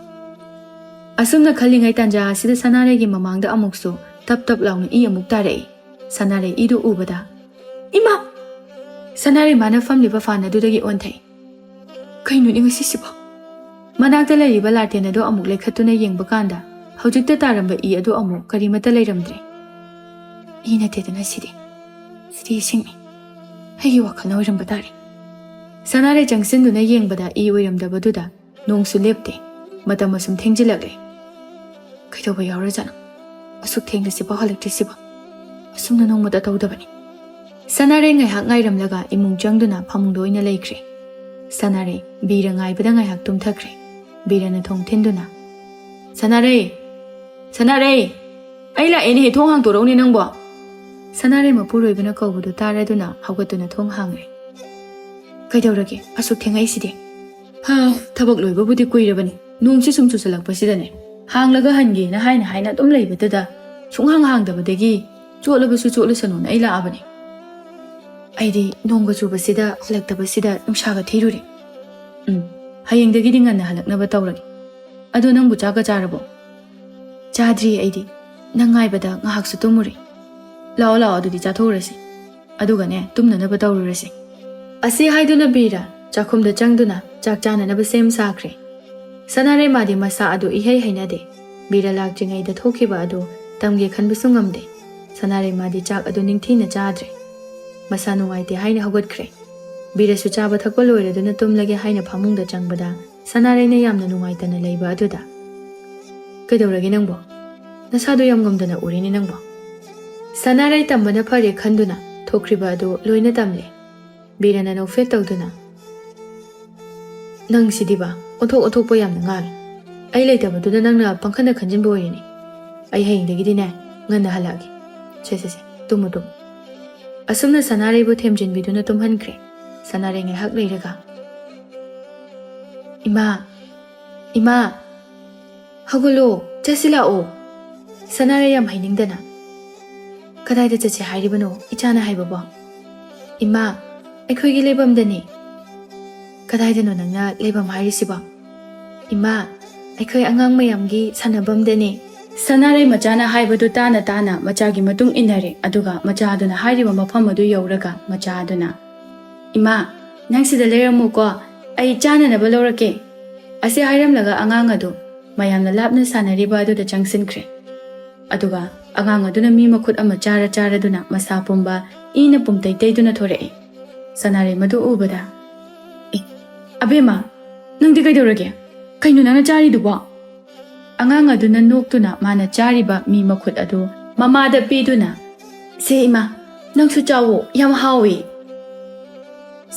ꯑꯁꯨꯝꯅ ꯈꯜꯂꯤꯉꯩ ꯇꯥꯟꯖꯥ ꯑꯁꯤꯗ ꯁꯅꯥꯔꯩꯒꯤ ꯃꯃꯥꯡꯗ ꯑꯃꯨꯛꯁꯨ ꯇꯞ ꯇꯞ ꯂꯥꯎꯅ ꯏ ꯑꯃꯨꯛ ꯇꯥꯔꯛꯏ꯫ ꯁꯅꯥꯔꯩ ꯏꯗꯨ ꯎꯕꯗ, "ꯏꯃꯥ!" ꯁꯅꯥꯔꯩꯃꯥꯅ ꯐꯝꯂꯤꯕ ꯐꯥꯟ ꯑꯗꯨꯗꯒꯤ ꯑꯣꯟꯊꯩ꯫ "ꯀꯩꯅꯣꯅꯦ ꯉꯁꯤꯁꯤꯕꯣ?" ꯃꯅꯥꯛꯇ ꯂꯩꯔꯤꯕ ꯂꯥꯇꯦꯟ ꯑꯗꯨ ꯑꯃꯨꯛ ꯂꯩꯈꯠꯇꯨꯅ ꯌꯦꯡꯕ ꯀꯥꯟꯗ, ꯍꯧꯖꯤꯛꯇ ꯇꯥꯔꯝꯕ ꯏ ꯑꯗꯨ ꯑꯃꯨꯛ ꯀꯔꯤꯃꯠꯇ ꯂꯩꯔꯝꯗ꯭ꯔꯦ꯫ "ꯏ ꯅꯠꯇꯦꯗꯅ ꯁꯤꯗꯤ, ꯁꯤꯗꯤ ꯏꯁꯤꯡꯅꯤ꯫ ꯑꯩꯒꯤ ꯋꯥꯈꯜꯅ ꯑꯣꯏꯔꯝꯕ ꯇꯥꯔꯦ꯫" ꯁꯅꯥꯔꯩ ꯆꯪꯁꯤꯟꯗꯨꯅ ꯌꯦꯡꯕꯗ ꯏ ꯑꯣꯏꯔꯝꯗꯕꯗꯨꯗ ꯅꯣꯡꯁꯨ ꯂꯦꯞꯇꯦ꯫ ꯃꯇꯝ ꯑꯁꯨꯝ ꯊꯦꯡꯖꯤꯜꯂꯛꯂꯦ꯫ "ꯀꯩꯗꯧꯕ ꯌꯥꯎꯔꯖꯥꯠꯅꯣ? ꯑꯁꯨꯛ ꯊꯦꯡꯂꯁꯤꯐꯥꯎ ꯍꯜꯂꯛꯇ꯭ꯔꯤꯁꯤꯕꯣ? ꯑꯁꯨꯝꯅ ꯅꯣꯡꯃꯇ ꯇꯧꯗꯕꯅꯤ꯫" ꯁꯅꯥꯔꯩ ꯉꯥꯏꯍꯥꯛ ꯉꯥꯏꯔꯝꯂꯒ ꯏꯃꯨꯡ ꯆꯪꯗꯨꯅ ꯐꯃꯨꯡꯗ ꯑꯣꯏꯅ ꯂꯩꯈ꯭ꯔꯦ꯫ ꯁꯅꯥꯔꯩ ꯕꯤꯔ ꯉꯥꯏꯕꯗ ꯉꯥꯏꯍꯥꯛ ꯇꯨꯝꯊꯈ꯭ꯔꯦ꯫ ꯕꯤꯔꯅ ꯊꯣꯡ ꯊꯤꯟꯗꯨꯅ, "ꯁꯅꯥꯔꯩ! ꯁꯅꯥꯔꯩ! ꯑꯩ ꯂꯥꯛꯑꯦꯅꯦꯍꯦ, ꯊꯣꯡ ꯍꯥꯡꯇꯣꯔꯛꯎꯅꯦ ꯅꯪꯕꯣ!" ꯁꯅꯥꯔꯩ ꯃꯄꯨꯔꯣꯏꯕꯅ ꯀꯧꯕꯗꯨ ꯇꯥꯔꯗꯨꯅ ꯍꯧꯒꯠꯇꯨꯅ ꯊꯣꯡ ꯍꯥꯡꯂꯦ꯫ "ꯀꯩꯗꯧꯔꯒꯦ ꯑꯁꯨꯛ ꯊꯦꯡꯉꯛꯏꯁꯤꯗꯤ?" "ꯍꯥ, ꯊꯕꯛ ꯂꯣꯏꯕꯕꯨꯗꯤ ꯀꯨꯏꯔꯕꯅꯤ꯫ ꯅꯣꯡꯁꯤ ꯁꯨꯝ ꯆꯨꯁꯜꯂꯛꯄꯁꯤꯗꯅꯦ, ꯍꯥꯡꯂꯒ ꯍꯟꯒꯦꯅ ꯍꯥꯏꯅ ꯍꯥꯏꯅ ꯑꯗꯨꯝ ꯂꯩꯕꯗꯨꯗ, ꯁꯨꯡꯍꯥꯡ ꯍꯥꯡꯗꯕꯗꯒꯤ ꯆꯣꯠꯂꯕꯁꯨ ꯆꯣꯠꯂꯁꯅꯨꯅ ꯑꯩ ꯂꯥꯛꯑꯕꯅꯤ꯫" "ꯑꯩꯗꯤ ꯅꯣꯡꯒ ꯆꯨꯕꯁꯤꯗ ꯍꯜꯂꯛꯇꯕꯁꯤꯗ ꯅꯨꯡꯁꯥꯒ ꯊꯤꯔꯨꯔꯦ꯫" "ꯎꯝ, ꯍꯌꯦꯡꯗꯒꯤꯗꯤ ꯉꯟꯅ ꯍꯜꯂꯛꯅꯕ ꯇꯧꯔꯒꯦ꯫ ꯑꯗꯣ ꯅꯪꯕꯨ ꯆꯥꯛꯀ ꯆꯥꯔꯕꯣ?" "ꯆꯥꯗ꯭ꯔꯤ ꯑꯩꯗꯤ꯫ ꯅꯪ ꯉꯥꯏꯕꯗ ꯉꯥꯏꯍꯥꯛꯁꯨ ꯇꯨꯝꯃꯨꯔꯦ꯫" "ꯂꯥꯛꯑꯣ, ꯂꯥꯛꯑꯣ, ꯑꯗꯨꯗꯤ ꯆꯥꯊꯣꯛꯎꯔꯁꯤ꯫ ꯑꯗꯨꯒꯅꯦ, ꯇꯨꯝꯅꯅꯕ ꯇꯧꯔꯨꯔꯁꯤ꯫" ꯑꯁꯤ ꯍꯥꯏꯗꯨꯅ ꯕꯤꯔ ꯆꯥꯛꯈꯨꯝꯗ ꯆꯪꯗꯨꯅ ꯆꯥꯛ ꯆꯥꯅꯅꯕ ꯁꯦꯝ ꯁꯥꯈ꯭ꯔꯦ꯫ ꯁꯅꯥꯔꯩꯃꯥꯗꯤ ꯃꯁꯥ ꯑꯗꯨ ꯏꯍꯩ ꯍꯩꯅꯗꯦ꯫ ꯕꯤꯔ ꯂꯥꯛꯇ꯭ꯔꯤꯉꯩꯗ ꯊꯣꯛꯈꯤꯕ ꯑꯗꯨ ꯇꯝꯒꯦ ꯈꯟꯕꯁꯨ ꯉꯝꯗꯦ꯫ ꯁꯅꯥꯔꯩꯃꯥꯗꯤ ꯆꯥꯛ ꯑꯗꯨ ꯅꯤꯡꯊꯤꯅ ꯆꯥꯗ꯭ꯔꯦ꯫ ꯃꯁꯥ ꯅꯨꯡꯉꯥꯏꯇꯦ ꯍꯥꯏꯅ ꯍꯧꯒꯠꯈ꯭ꯔꯦ꯫ ꯕꯤꯔꯁꯨ ꯆꯥꯕ ꯊꯛꯄ ꯂꯣꯏꯔꯗꯨꯅ ꯇꯨꯝꯂꯒꯦ ꯍꯥꯏꯅ ꯐꯃꯨꯡꯗ ꯆꯪꯕꯗ, ꯁꯅꯥꯔꯩꯅ ꯌꯥꯝꯅ ꯅꯨꯡꯉꯥꯏꯇꯅ ꯂꯩꯕ ꯑꯗꯨꯗ, "ꯀꯩꯗꯧꯔꯒꯦ ꯅꯪꯕꯣ? ꯅꯁꯥꯗꯣ ꯌꯥꯝ ꯉꯝꯗꯅ ꯎꯔꯦꯅꯦ ꯅꯪꯕꯣ꯫" ꯁꯅꯥꯔꯩ ꯇꯝꯕꯅ ꯐꯔꯦ ꯈꯟꯗꯨꯅ ꯊꯣꯛꯈ꯭ꯔꯤꯕ ꯑꯗꯨ ꯂꯣꯏꯅ ꯇꯝꯂꯦ꯫ ꯕꯤꯔꯅ ꯅꯣꯛꯐꯦꯠ ꯇꯧꯗꯨꯅ, "ꯅꯪ ꯁꯤꯗꯤꯕ, ꯑꯣꯟꯊꯣꯛ ꯑꯣꯟꯊꯣꯛꯄ ꯌꯥꯝꯅ ꯉꯥꯡꯉꯤ꯫ ꯑꯩ ꯂꯩꯇꯕꯗꯨꯗ ꯅꯪꯅ ꯄꯪꯈꯟꯗ ꯈꯟꯖꯤꯟꯕ ꯑꯣꯏꯔꯦꯅꯦ꯫ ꯑꯩ ꯍꯌꯦꯡꯗꯒꯤꯗꯤꯅꯦ, ꯉꯟꯅ ꯍꯜꯂꯛꯑꯒꯦ꯫ ꯁꯦ, ꯁꯦ, ꯁꯦ, ꯇꯨꯝꯃꯨ, ꯇꯨꯝꯃꯨ꯫" ꯑꯁꯨꯝꯅ ꯁꯅꯥꯔꯩꯕꯨ ꯊꯦꯝꯖꯤꯟꯕꯤꯗꯨꯅ ꯇꯨꯝꯍꯟꯈ꯭ꯔꯦ꯫ ꯁꯅꯥꯔꯩ ꯉꯥꯏꯍꯥꯛ ꯂꯩꯔꯒ, "ꯏꯃꯥ, ꯏꯃꯥ, ꯍꯧꯒꯠꯂꯣ, ꯆꯠꯁꯤ ꯂꯥꯛꯑꯣ꯫" ꯁꯅꯥꯔꯩ ꯌꯥꯝ ꯍꯩꯅꯤꯡꯗꯅ, "ꯀꯗꯥꯏꯗ ꯆꯠꯁꯦ ꯍꯥꯏꯔꯤꯕꯅꯣ ꯏꯆꯥꯅ ꯍꯥꯏꯕꯕꯣ?" "ꯏꯃꯥ, ꯑꯩꯈꯣꯏꯒꯤ ꯂꯩꯐꯝꯗꯅꯤ꯫" "ꯀꯗꯥꯏꯗꯅꯣ ꯅꯪꯅ ꯂꯩꯐꯝ ꯍꯥꯏꯔꯤꯁꯤꯕꯣ?" "ꯏꯃꯥ, ꯑꯩꯈꯣꯏ ꯑꯉꯥꯡ ꯃꯌꯥꯝꯒꯤ ꯁꯥꯟꯅꯐꯝꯗꯅꯤ꯫ ꯁꯅꯥꯔꯩ ꯃꯆꯥꯅ ꯍꯥꯏꯕꯗꯨ ꯇꯥꯅ ꯇꯥꯅ ꯃꯆꯥꯒꯤ ꯃꯇꯨꯡ ꯏꯟꯅꯔꯦ꯫ ꯑꯗꯨꯒ ꯃꯆꯥ ꯑꯗꯨꯅ ꯍꯥꯏꯔꯤꯕ ꯃꯐꯝ ꯑꯗꯨ ꯌꯧꯔꯒ ꯃꯆꯥ ꯑꯗꯨꯅ, "ꯏꯃꯥ, ꯅꯪ ꯁꯤꯗ ꯂꯩꯔꯝꯃꯨꯀꯣ, ꯑꯩ ꯆꯥꯅꯅꯕ ꯂꯧꯔꯛꯀꯦ" ꯑꯁꯤ ꯍꯥꯏꯔꯝꯂꯒ ꯑꯉꯥꯡ ꯑꯗꯨ ꯃꯌꯥꯝꯅ ꯂꯥꯞꯅ ꯁꯥꯟꯅꯔꯤꯕ ꯑꯗꯨꯗ ꯆꯪꯁꯤꯟꯈ꯭ꯔꯦ꯫ ꯑꯗꯨꯒ ꯑꯉꯥꯡ ꯑꯗꯨꯅ ꯃꯤ ꯃꯈꯨꯠ ꯑꯃ ꯆꯥꯔ ꯆꯥꯔꯗꯨꯅ ꯃꯁꯥ ꯄꯨꯝꯕ ꯏꯅ ꯄꯨꯝꯇꯩ ꯇꯩꯗꯨꯅ ꯊꯣꯔꯛꯏ꯫ ꯁꯅꯥꯔꯩ ꯃꯗꯨ ꯎꯕꯗ, "ꯑꯦ, ꯑꯕꯦꯝꯃ, ꯅꯪꯗꯤ ꯀꯩꯗꯧꯔꯒꯦ? ꯀꯩꯅꯣ ꯅꯪꯅ ꯆꯥꯔꯤꯗꯨꯕꯣ?" ꯑꯉꯥꯡ ꯑꯗꯨꯅ ꯅꯣꯛꯇꯨꯅ ꯃꯥꯅ ꯆꯥꯔꯤꯕ ꯃꯤ ꯃꯈꯨꯠ ꯑꯗꯨ ꯃꯃꯥꯗ ꯄꯤꯗꯨꯅ, "ꯁꯦ ꯏꯃꯥ, ꯅꯪꯁꯨ ꯆꯥꯋꯣ, ꯌꯥꯝ ꯍꯥꯎꯏ"꯫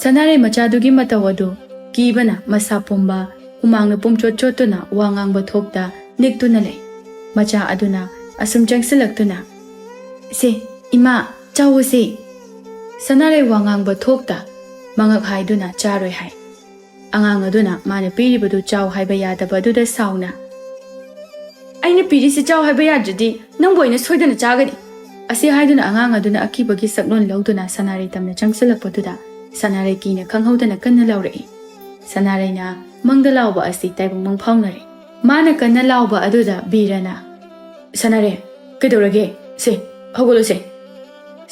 ꯁꯅꯥꯔꯩ ꯃꯆꯥꯗꯨꯒꯤ ꯃꯇꯧ ꯑꯗꯨ ꯀꯤꯕꯅ ꯃꯁꯥ ꯄꯨꯝꯕ ꯍꯨꯃꯥꯡꯅ ꯄꯨꯝꯆꯣꯠ ꯆꯣꯠꯇꯨꯅ ꯋꯥ ꯉꯥꯡꯕ ꯊꯣꯛꯇ ꯅꯤꯛꯇꯨꯅ ꯂꯩ꯫ ꯃꯆꯥ ꯑꯗꯨꯅ ꯑꯁꯨꯝ ꯆꯪꯁꯤꯜꯂꯛꯇꯨꯅ, "ꯁꯦ, ꯏꯃꯥ, ꯆꯥꯋꯣ ꯁꯦ"꯫ ꯁꯅꯥꯔꯩ ꯋꯥ ꯉꯥꯡꯕ ꯊꯣꯛꯇ ꯃꯉꯛ ꯍꯥꯏꯗꯨꯅ ꯆꯥꯔꯣꯏ ꯍꯥꯏ꯫ ꯑꯉꯥꯡ ꯑꯗꯨꯅ ꯃꯥꯅ ꯄꯤꯔꯤꯕꯗꯨ ꯆꯥꯎ ꯍꯥꯏꯕ ꯌꯥꯗꯕ ꯑꯗꯨꯗ ꯁꯥꯎꯅ, "ꯑꯩꯅ ꯄꯤꯔꯤꯁꯤ ꯆꯥꯎ ꯍꯥꯏꯕ ꯌꯥꯗ꯭ꯔꯗꯤ ꯅꯪꯕꯨ ꯑꯩꯅ ꯁꯣꯏꯗꯅ ꯆꯥꯒꯅꯤ" ꯑꯁꯤ ꯍꯥꯏꯗꯨꯅ ꯑꯉꯥꯡ ꯑꯗꯨꯅ ꯑꯀꯤꯕꯒꯤ ꯁꯛꯂꯣꯟ ꯂꯧꯗꯨꯅ ꯁꯅꯥꯔꯩ ꯇꯝꯅ ꯆꯪꯁꯤꯜꯂꯛꯄꯗꯨꯗ ꯁꯅꯥꯔꯩ ꯀꯤꯅ ꯈꯪꯍꯧꯗꯅ ꯀꯟꯅ ꯂꯥꯎꯔꯛꯏ꯫ ꯁꯅꯥꯔꯩꯅ ꯃꯪꯗ ꯂꯥꯎꯕ ꯑꯁꯤ ꯇꯥꯏꯕꯪ ꯃꯪ ꯐꯥꯎꯅꯔꯦ꯫ ꯃꯥꯅ ꯀꯟꯅ ꯂꯥꯎꯕ ꯑꯗꯨꯗ ꯕꯤꯔꯅ, "ꯁꯅꯥꯔꯩ, ꯀꯩꯗꯧꯔꯒꯦ? ꯁꯦ, ꯍꯧꯒꯠꯂꯨꯁꯦ"꯫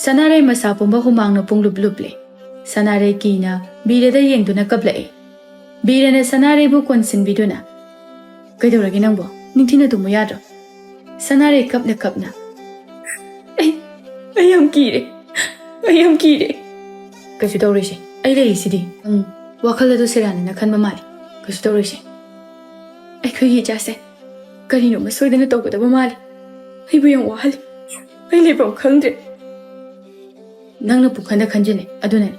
ꯁꯅꯥꯔꯩ ꯃꯁꯥ ꯄꯨꯝꯕ ꯍꯨꯃꯥꯡꯅ ꯄꯨꯡꯂꯨꯞ ꯂꯨꯞꯂꯦ꯫ ꯁꯅꯥꯔꯩ ꯀꯤꯅ ꯕꯤꯔꯗ ꯌꯦꯡꯗꯨꯅ ꯀꯞꯂꯛꯏ꯫ ꯕꯤꯔꯅ ꯁꯅꯥꯔꯩꯕꯨ ꯀꯣꯟꯁꯤꯟꯕꯤꯗꯨꯅ, "ꯀꯩꯗꯧꯔꯒꯦ ꯅꯪꯕꯣ? ꯅꯤꯡꯊꯤꯅ ꯇꯨꯝꯃꯨ ꯌꯥꯗ꯭ꯔꯣ?" ꯁꯅꯥꯔꯩ ꯀꯞꯅ ꯀꯞꯅ, "ꯑꯩ, ꯑꯩ ꯌꯥꯝ ꯀꯤꯔꯦ, ꯑꯩ ꯌꯥꯝ ꯀꯤꯔꯦ"꯫ "ꯀꯩꯁꯨ ꯇꯧꯔꯣꯏꯁꯦ, ꯑꯩ ꯂꯩꯔꯤꯁꯤꯗꯤ꯫ ꯎꯝ, ꯋꯥꯈꯜ ꯑꯗꯨ ꯁꯦꯔꯥꯟꯅꯅ ꯈꯟꯕ ꯃꯥꯜꯂꯦ꯫ ꯀꯩꯁꯨ ꯇꯧꯔꯣꯏꯁꯦ꯫ ꯑꯩꯈꯣꯏꯒꯤ ꯏꯆꯥꯁꯦ ꯀꯔꯤꯅꯣꯃ ꯁꯣꯏꯗꯅ ꯇꯧꯒꯗꯕ ꯃꯥꯜꯂꯦ꯫ ꯑꯩꯕꯨ ꯌꯥꯝ ꯋꯥꯍꯜꯂꯦ꯫ ꯑꯩ ꯂꯩꯐꯝ ꯈꯪꯗ꯭ꯔꯦ"꯫ "ꯅꯪꯅ ꯄꯨꯡꯈꯟꯗ ꯈꯟꯖꯤꯜꯂꯦ, ꯑꯗꯨꯅꯅꯦ꯫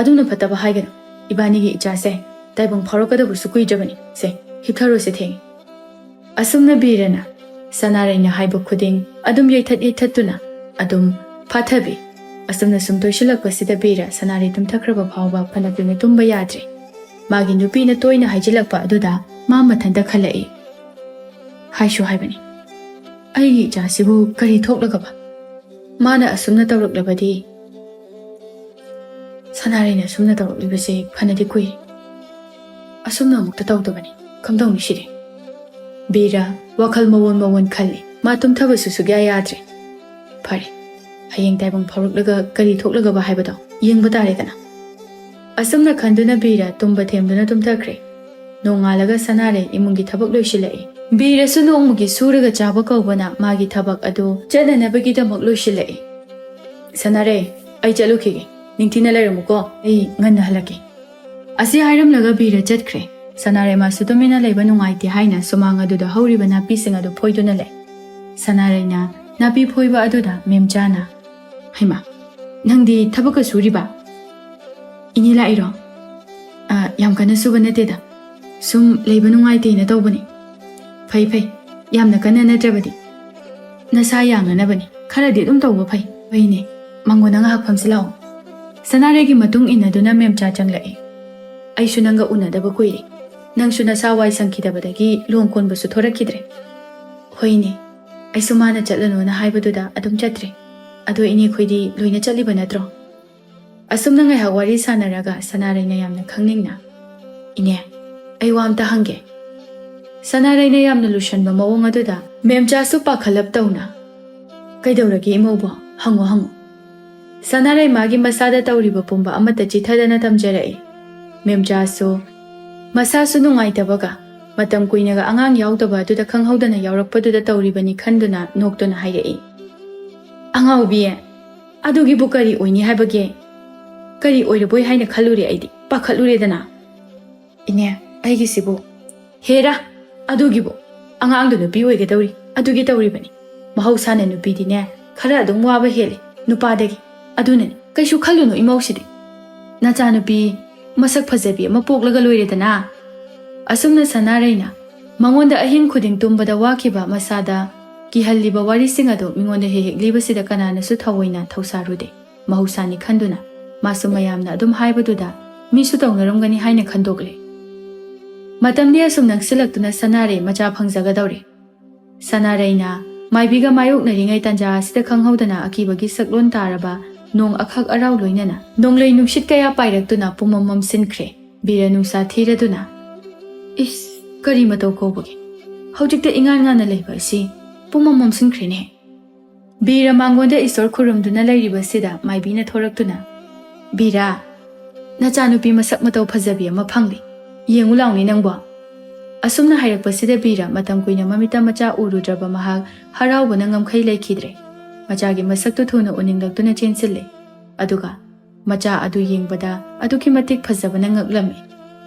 ꯑꯗꯨꯝꯅ ꯐꯠꯇꯕ ꯍꯥꯏꯒꯅꯨ꯫ ꯏꯕꯥꯅꯤꯒꯤ ꯏꯆꯥꯁꯦ ꯇꯥꯏꯕꯪ ꯐꯥꯎꯔꯛꯀꯗꯕꯁꯨ ꯀꯨꯏꯗ꯭ꯔꯕꯅꯤ꯫ ꯁꯦ, ꯍꯤꯞꯊꯔꯣꯁꯦ, ꯊꯦꯡꯉꯦ"꯫ ꯑꯁꯨꯝꯅ ꯕꯤꯔꯅ ꯁꯅꯥꯔꯩꯅ ꯍꯥꯏꯕ ꯈꯨꯗꯤꯡ ꯑꯗꯨꯝ ꯌꯩꯊꯠ ꯌꯩꯊꯠꯇꯨꯅ ꯑꯗꯨꯝ ꯐꯥꯊꯕꯤ꯫ ꯑꯁꯨꯝꯅ ꯁꯨꯝ ꯇꯣꯏꯁꯤꯜꯂꯛꯄꯁꯤꯗ ꯕꯤꯔ ꯁꯅꯥꯔꯩ ꯇꯨꯝꯊꯈ꯭ꯔꯕ ꯐꯥꯎꯕ ꯐꯅ ꯀꯨꯏꯅ ꯇꯨꯝꯕ ꯌꯥꯗ꯭ꯔꯦ꯫ ꯃꯥꯒꯤ ꯅꯨꯄꯤꯅ ꯇꯣꯏꯅ ꯍꯥꯏꯖꯤꯜꯂꯛꯄ ꯑꯗꯨꯗ ꯃꯥ ꯃꯊꯟꯇ ꯈꯜꯂꯛꯏ꯫ "ꯍꯥꯏꯁꯨ ꯍꯥꯏꯕꯅꯤ, ꯑꯩꯒꯤ ꯏꯆꯥꯁꯤꯕꯨ ꯀꯔꯤ ꯊꯣꯛꯂꯒꯕ? ꯃꯥꯅ ꯑꯁꯨꯝꯅ ꯇꯧꯔꯛꯂꯕꯗꯤ ꯁꯅꯥꯔꯩꯅ ꯑꯁꯨꯝꯅ ꯇꯧꯔꯛꯂꯤꯕꯁꯦ ꯐꯅꯗꯤ ꯀꯨꯏ꯫ ꯑꯁꯨꯝꯅ ꯑꯃꯨꯛꯇ ꯇꯧꯗꯕꯅꯤ꯫ ꯀꯝꯗꯧꯅꯤ ꯁꯤꯗꯤ?" ꯕꯤꯔ ꯋꯥꯈꯜ ꯃꯑꯣꯟ ꯃꯑꯣꯟ ꯈꯜꯂꯤ꯫ ꯃꯥ ꯇꯨꯝꯊꯕꯁꯨ ꯁꯨꯛꯌꯥ ꯌꯥꯗ꯭ꯔꯦ꯫ ꯐꯔꯦ, ꯍꯌꯦꯡ ꯇꯥꯏꯕꯪ ꯐꯥꯎꯔꯛꯂꯒ ꯀꯔꯤ ꯊꯣꯛꯂꯒꯕ ꯍꯥꯏꯕꯗꯣ ꯌꯦꯡꯕ ꯇꯥꯔꯦꯗꯅ꯫ ꯑꯁꯨꯝꯅ ꯈꯟꯗꯨꯅ ꯕꯤꯔ ꯇꯨꯝꯕ ꯊꯦꯝꯗꯨꯅ ꯇꯨꯝꯊꯈ꯭ꯔꯦ꯫ ꯅꯣꯡꯉꯥꯜꯂꯒ ꯁꯅꯥꯔꯩ ꯏꯃꯨꯡꯒꯤ ꯊꯕꯛ ꯂꯣꯏꯁꯤꯜꯂꯛꯏ꯫ ꯕꯤꯔꯁꯨ ꯅꯣꯡꯃꯒꯤ ꯁꯨꯔꯒ ꯆꯥꯕ ꯀꯧꯕꯅ ꯃꯥꯒꯤ ꯊꯕꯛ ꯑꯗꯨ ꯆꯠꯅꯅꯕꯒꯤꯗꯃꯛ ꯂꯣꯏꯁꯤꯜꯂꯛꯏ꯫ "ꯁꯅꯥꯔꯩ, ꯑꯩ ꯆꯠꯂꯨꯈꯤꯒꯦ꯫ ꯅꯤꯡꯊꯤꯅ ꯂꯩꯔꯝꯃꯨꯀꯣ꯫ ꯑꯩ ꯉꯟꯅ ꯍꯜꯂꯛꯀꯦ꯫" ꯑꯁꯤ ꯍꯥꯏꯔꯝꯂꯒ ꯕꯤꯔ ꯆꯠꯈ꯭ꯔꯦ꯫ ꯁꯅꯥꯔꯩ ꯃꯥꯁꯨ ꯇꯨꯃꯤꯟꯅ ꯂꯩꯕ ꯅꯨꯡꯉꯥꯏꯇꯦ ꯍꯥꯏꯅ ꯁꯨꯃꯥꯡ ꯑꯗꯨꯗ ꯍꯧꯔꯤꯕ ꯅꯥꯄꯤꯁꯤꯡ ꯑꯗꯨ ꯐꯣꯏꯗꯨꯅ ꯂꯩ꯫ ꯁꯅꯥꯔꯩꯅ ꯅꯥꯄꯤ ꯐꯣꯏꯕ ꯑꯗꯨꯗ ꯃꯦꯝꯆꯥꯅ, "ꯍꯩꯃꯥ, ꯅꯪꯗꯤ ꯊꯕꯛꯀ ꯁꯨꯔꯤꯕ? ꯏꯅꯦ ꯂꯥꯛꯏꯔꯣ?" "ꯑ, ꯌꯥꯝ ꯀꯟꯅ ꯁꯨꯕ ꯅꯠꯇꯦꯗ꯫ ꯁꯨꯝ ꯂꯩꯕ ꯅꯨꯡꯉꯥꯏꯇꯦꯅ ꯇꯧꯕꯅꯤ꯫" "ꯐꯩ ꯐꯩ, ꯌꯥꯝꯅ ꯀꯟꯅ ꯅꯠꯇ꯭ꯔꯕꯗꯤ꯫ ꯅꯁꯥ ꯌꯥꯡꯅꯅꯕꯅꯤ꯫ ꯈꯔꯗꯤ ꯑꯗꯨꯝ ꯇꯧꯕ ꯐꯩ꯫" "ꯍꯣꯏꯅꯦ, ꯃꯉꯣꯟꯗ ꯉꯥꯏꯍꯥꯛ ꯐꯝꯁꯤ ꯂꯥꯛꯑꯣ꯫" ꯁꯅꯥꯔꯩꯒꯤ ꯃꯇꯨꯡ ꯏꯟꯅꯗꯨꯅ ꯃꯦꯝꯆꯥ ꯆꯪꯂꯛꯏ꯫ "ꯑꯩꯁꯨ ꯅꯪꯒ ꯎꯅꯗꯕ ꯀꯨꯏꯔꯦ꯫ ꯅꯪꯁꯨ ꯅꯁꯥ ꯋꯥꯏ ꯁꯪꯈꯤꯗꯕꯗꯒꯤ ꯂꯨꯍꯣꯡ ꯀꯣꯟꯕꯁꯨ ꯊꯣꯔꯛꯈꯤꯗ꯭ꯔꯦ꯫" "ꯍꯣꯏꯅꯦ, ꯑꯩꯁꯨ ꯃꯥꯅ ꯆꯠꯂꯅꯨꯅ ꯍꯥꯏꯕꯗꯨꯗ ꯑꯗꯨꯝ ꯆꯠꯇ꯭ꯔꯦ꯫ ꯑꯗꯣ ꯏꯅꯦꯈꯣꯏꯗꯤ ꯂꯣꯏꯅ ꯆꯠꯂꯤꯕ ꯅꯠꯇ꯭ꯔꯣ?" ꯑꯁꯨꯝꯅ ꯉꯥꯏꯍꯥꯛ ꯋꯥꯔꯤ ꯁꯥꯟꯅꯔꯒ ꯁꯅꯥꯔꯩꯅ ꯌꯥꯝꯅ ꯈꯪꯅꯤꯡꯅ, "ꯏꯅꯦ, ꯑꯩ ꯋꯥ ꯑꯝꯇ ꯍꯪꯒꯦ꯫" ꯁꯅꯥꯔꯩꯅ ꯌꯥꯝꯅ ꯂꯨꯁꯟꯕ ꯃꯑꯣꯡ ꯑꯗꯨꯗ ꯃꯦꯝꯆꯥꯁꯨ ꯄꯥꯈꯠꯂꯞ ꯇꯧꯅ, "ꯀꯩꯗꯧꯔꯒꯦ ꯏꯃꯧꯕꯣ? ꯍꯪꯉꯣ, ꯍꯪꯉꯣ꯫" ꯁꯅꯥꯔꯩ ꯃꯥꯒꯤ ꯃꯁꯥꯗ ꯇꯧꯔꯤꯕ ꯄꯨꯝꯕ ꯑꯃꯠꯇ ꯆꯤꯊꯗꯅ ꯇꯝꯖꯔꯛꯏ꯫ ꯃꯦꯝꯆꯥꯁꯨ ꯃꯁꯥꯁꯨ ꯅꯨꯡꯉꯥꯏꯇꯕꯒ ꯃꯇꯝ ꯀꯨꯏꯅꯒ ꯑꯉꯥꯡ ꯌꯥꯎꯗꯕ ꯑꯗꯨꯗ ꯈꯪꯍꯧꯗꯅ ꯌꯥꯎꯔꯛꯄꯗꯨꯗ ꯇꯧꯔꯤꯕꯅꯤ ꯈꯟꯗꯨꯅ ꯅꯣꯛꯇꯨꯅ ꯍꯥꯏꯔꯛꯏ, "ꯑꯉꯥꯎꯕꯤ, ꯑꯗꯨꯒꯤꯕꯨ ꯀꯔꯤ ꯑꯣꯏꯅꯤ ꯍꯥꯏꯕꯒꯦ? ꯀꯔꯤ ꯑꯣꯏꯔꯕꯣꯏ ꯍꯥꯏꯅ ꯈꯜꯂꯨꯔꯦ ꯑꯩꯗꯤ, ꯄꯥꯈꯠꯂꯨꯔꯦꯗꯅ꯫" "ꯏꯅꯦ, ꯑꯩꯒꯤꯁꯤꯕꯨ?" "ꯍꯦꯔꯥ, ꯑꯗꯨꯒꯤꯕꯨ? ꯑꯉꯥꯡꯗꯨ ꯅꯨꯄꯤ ꯑꯣꯏꯒꯗꯧꯔꯤ, ꯑꯗꯨꯒꯤ ꯇꯧꯔꯤꯕꯅꯤ꯫ ꯃꯍꯧꯁꯥꯅ ꯅꯨꯄꯤꯗꯤꯅꯦ, ꯈꯔ ꯑꯗꯨꯝ ꯋꯥꯕ ꯍꯦꯜꯂꯤ ꯅꯨꯄꯥꯗꯒꯤ꯫ ꯑꯗꯨꯅꯅꯤ, ꯀꯩꯁꯨ ꯈꯜꯂꯨꯅꯨ ꯏꯃꯧꯁꯤꯗꯤ꯫ ꯅꯆꯥꯅꯨꯄꯤ ꯃꯁꯛ ꯐꯖꯕꯤ ꯑꯃ ꯄꯣꯛꯂꯒ ꯂꯣꯏꯔꯦꯗꯅ꯫" ꯑꯁꯨꯝꯅ ꯁꯅꯥꯔꯩꯅ ꯃꯉꯣꯟꯗ ꯑꯍꯤꯡ ꯈꯨꯗꯤꯡ ꯇꯨꯝꯕꯗ ꯋꯥꯈꯤꯕ ꯃꯁꯥꯗ ꯀꯤꯍꯜꯂꯤꯕ ꯋꯥꯔꯤꯁꯤꯡ ꯑꯗꯨ ꯃꯤꯉꯣꯟꯗ ꯍꯦꯛ ꯍꯦꯛ ꯂꯤꯕꯁꯤꯗ ꯀꯅꯥꯅꯁꯨ ꯊꯑꯣꯏꯅ ꯊꯧꯁꯥꯔꯨꯗꯦ꯫ ꯃꯍꯧꯁꯥꯅꯤ ꯈꯟꯗꯨꯅ ꯃꯥꯁꯨ ꯃꯌꯥꯝꯅ ꯑꯗꯨꯝ ꯍꯥꯏꯕꯗꯨꯗ ꯃꯤꯁꯨ ꯇꯧꯅꯔꯝꯒꯅꯤ ꯍꯥꯏꯅ ꯈꯟꯗꯣꯛꯂꯦ꯫ ꯃꯇꯝꯗꯤ ꯑꯁꯨꯝ ꯅꯛꯁꯤꯜꯂꯛꯇꯨꯅ ꯁꯅꯥꯔꯩ ꯃꯆꯥ ꯐꯪꯖꯒꯗꯧꯔꯦ꯫ ꯁꯅꯥꯔꯩꯅ ꯃꯥꯏꯕꯤꯒ ꯃꯥꯌꯣꯛꯅꯔꯤꯉꯩ ꯇꯥꯟꯖꯥ ꯑꯁꯤꯗ ꯈꯪꯍꯧꯗꯅ ꯑꯀꯤꯕꯒꯤ ꯁꯛꯂꯣꯟ ꯇꯥꯔꯕ ꯅꯣꯡ ꯑꯈꯛ ꯑꯔꯥꯎ ꯂꯣꯏꯅꯅ ꯅꯣꯡꯂꯩ ꯅꯨꯡꯁꯤꯠ ꯀꯌꯥ ꯄꯥꯏꯔꯛꯇꯨꯅ ꯄꯨꯝꯃꯝ ꯃꯝꯁꯤꯟꯈ꯭ꯔꯦ꯫ ꯕꯤꯔ ꯅꯨꯡꯁꯥ ꯊꯤꯔꯗꯨꯅ, "ꯏꯁ, ꯀꯔꯤ ꯃꯇꯧ ꯀꯧꯕꯒꯦ? ꯍꯧꯖꯤꯛꯇ ꯏꯉꯥꯟ ꯉꯥꯟꯅ ꯂꯩꯕ ꯑꯁꯤ ꯄꯨꯝꯃꯝ ꯃꯝꯁꯤꯟꯈ꯭ꯔꯦꯅꯦ꯫ ꯕꯤꯔ ꯃꯉꯣꯟꯗ ꯏꯁꯣꯔ ꯈꯨꯔꯨꯝꯗꯨꯅ ꯂꯩꯔꯤꯕꯁꯤꯗ ꯃꯥꯏꯕꯤꯅ ꯊꯣꯔꯛꯇꯨꯅ, "ꯕꯤꯔ, ꯅꯆꯥꯅꯨꯄꯤ ꯃꯁꯛ ꯃꯇꯧ ꯐꯖꯕꯤ ꯑꯃ ꯐꯪꯂꯦ꯫ ꯌꯦꯡꯉꯨ ꯂꯥꯎꯅꯦ ꯅꯪꯕꯣ꯫" ꯑꯁꯨꯝꯅ ꯍꯥꯏꯔꯛꯄꯁꯤꯗ ꯕꯤꯔ ꯃꯇꯝ ꯀꯨꯏꯅ ꯃꯃꯤꯠꯇ ꯃꯆꯥ ꯎꯔꯨꯗ꯭ꯔꯕ ꯃꯍꯥꯛ ꯍꯔꯥꯎꯕꯅ ꯉꯝꯈꯩ ꯂꯩꯈꯤꯗ꯭ꯔꯦ꯫ ꯃꯆꯥꯒꯤ ꯃꯁꯛꯇꯨ ꯊꯨꯅ ꯎꯅꯤꯡꯂꯛꯇꯨꯅ ꯆꯦꯟꯁꯤꯜꯂꯦ꯫ ꯑꯗꯨꯒ ꯃꯆꯥ ꯑꯗꯨ ꯌꯦꯡꯕꯗ ꯑꯗꯨꯛꯀꯤ ꯃꯇꯤꯛ ꯐꯖꯕꯅ ꯉꯛꯂꯝꯃꯤ꯫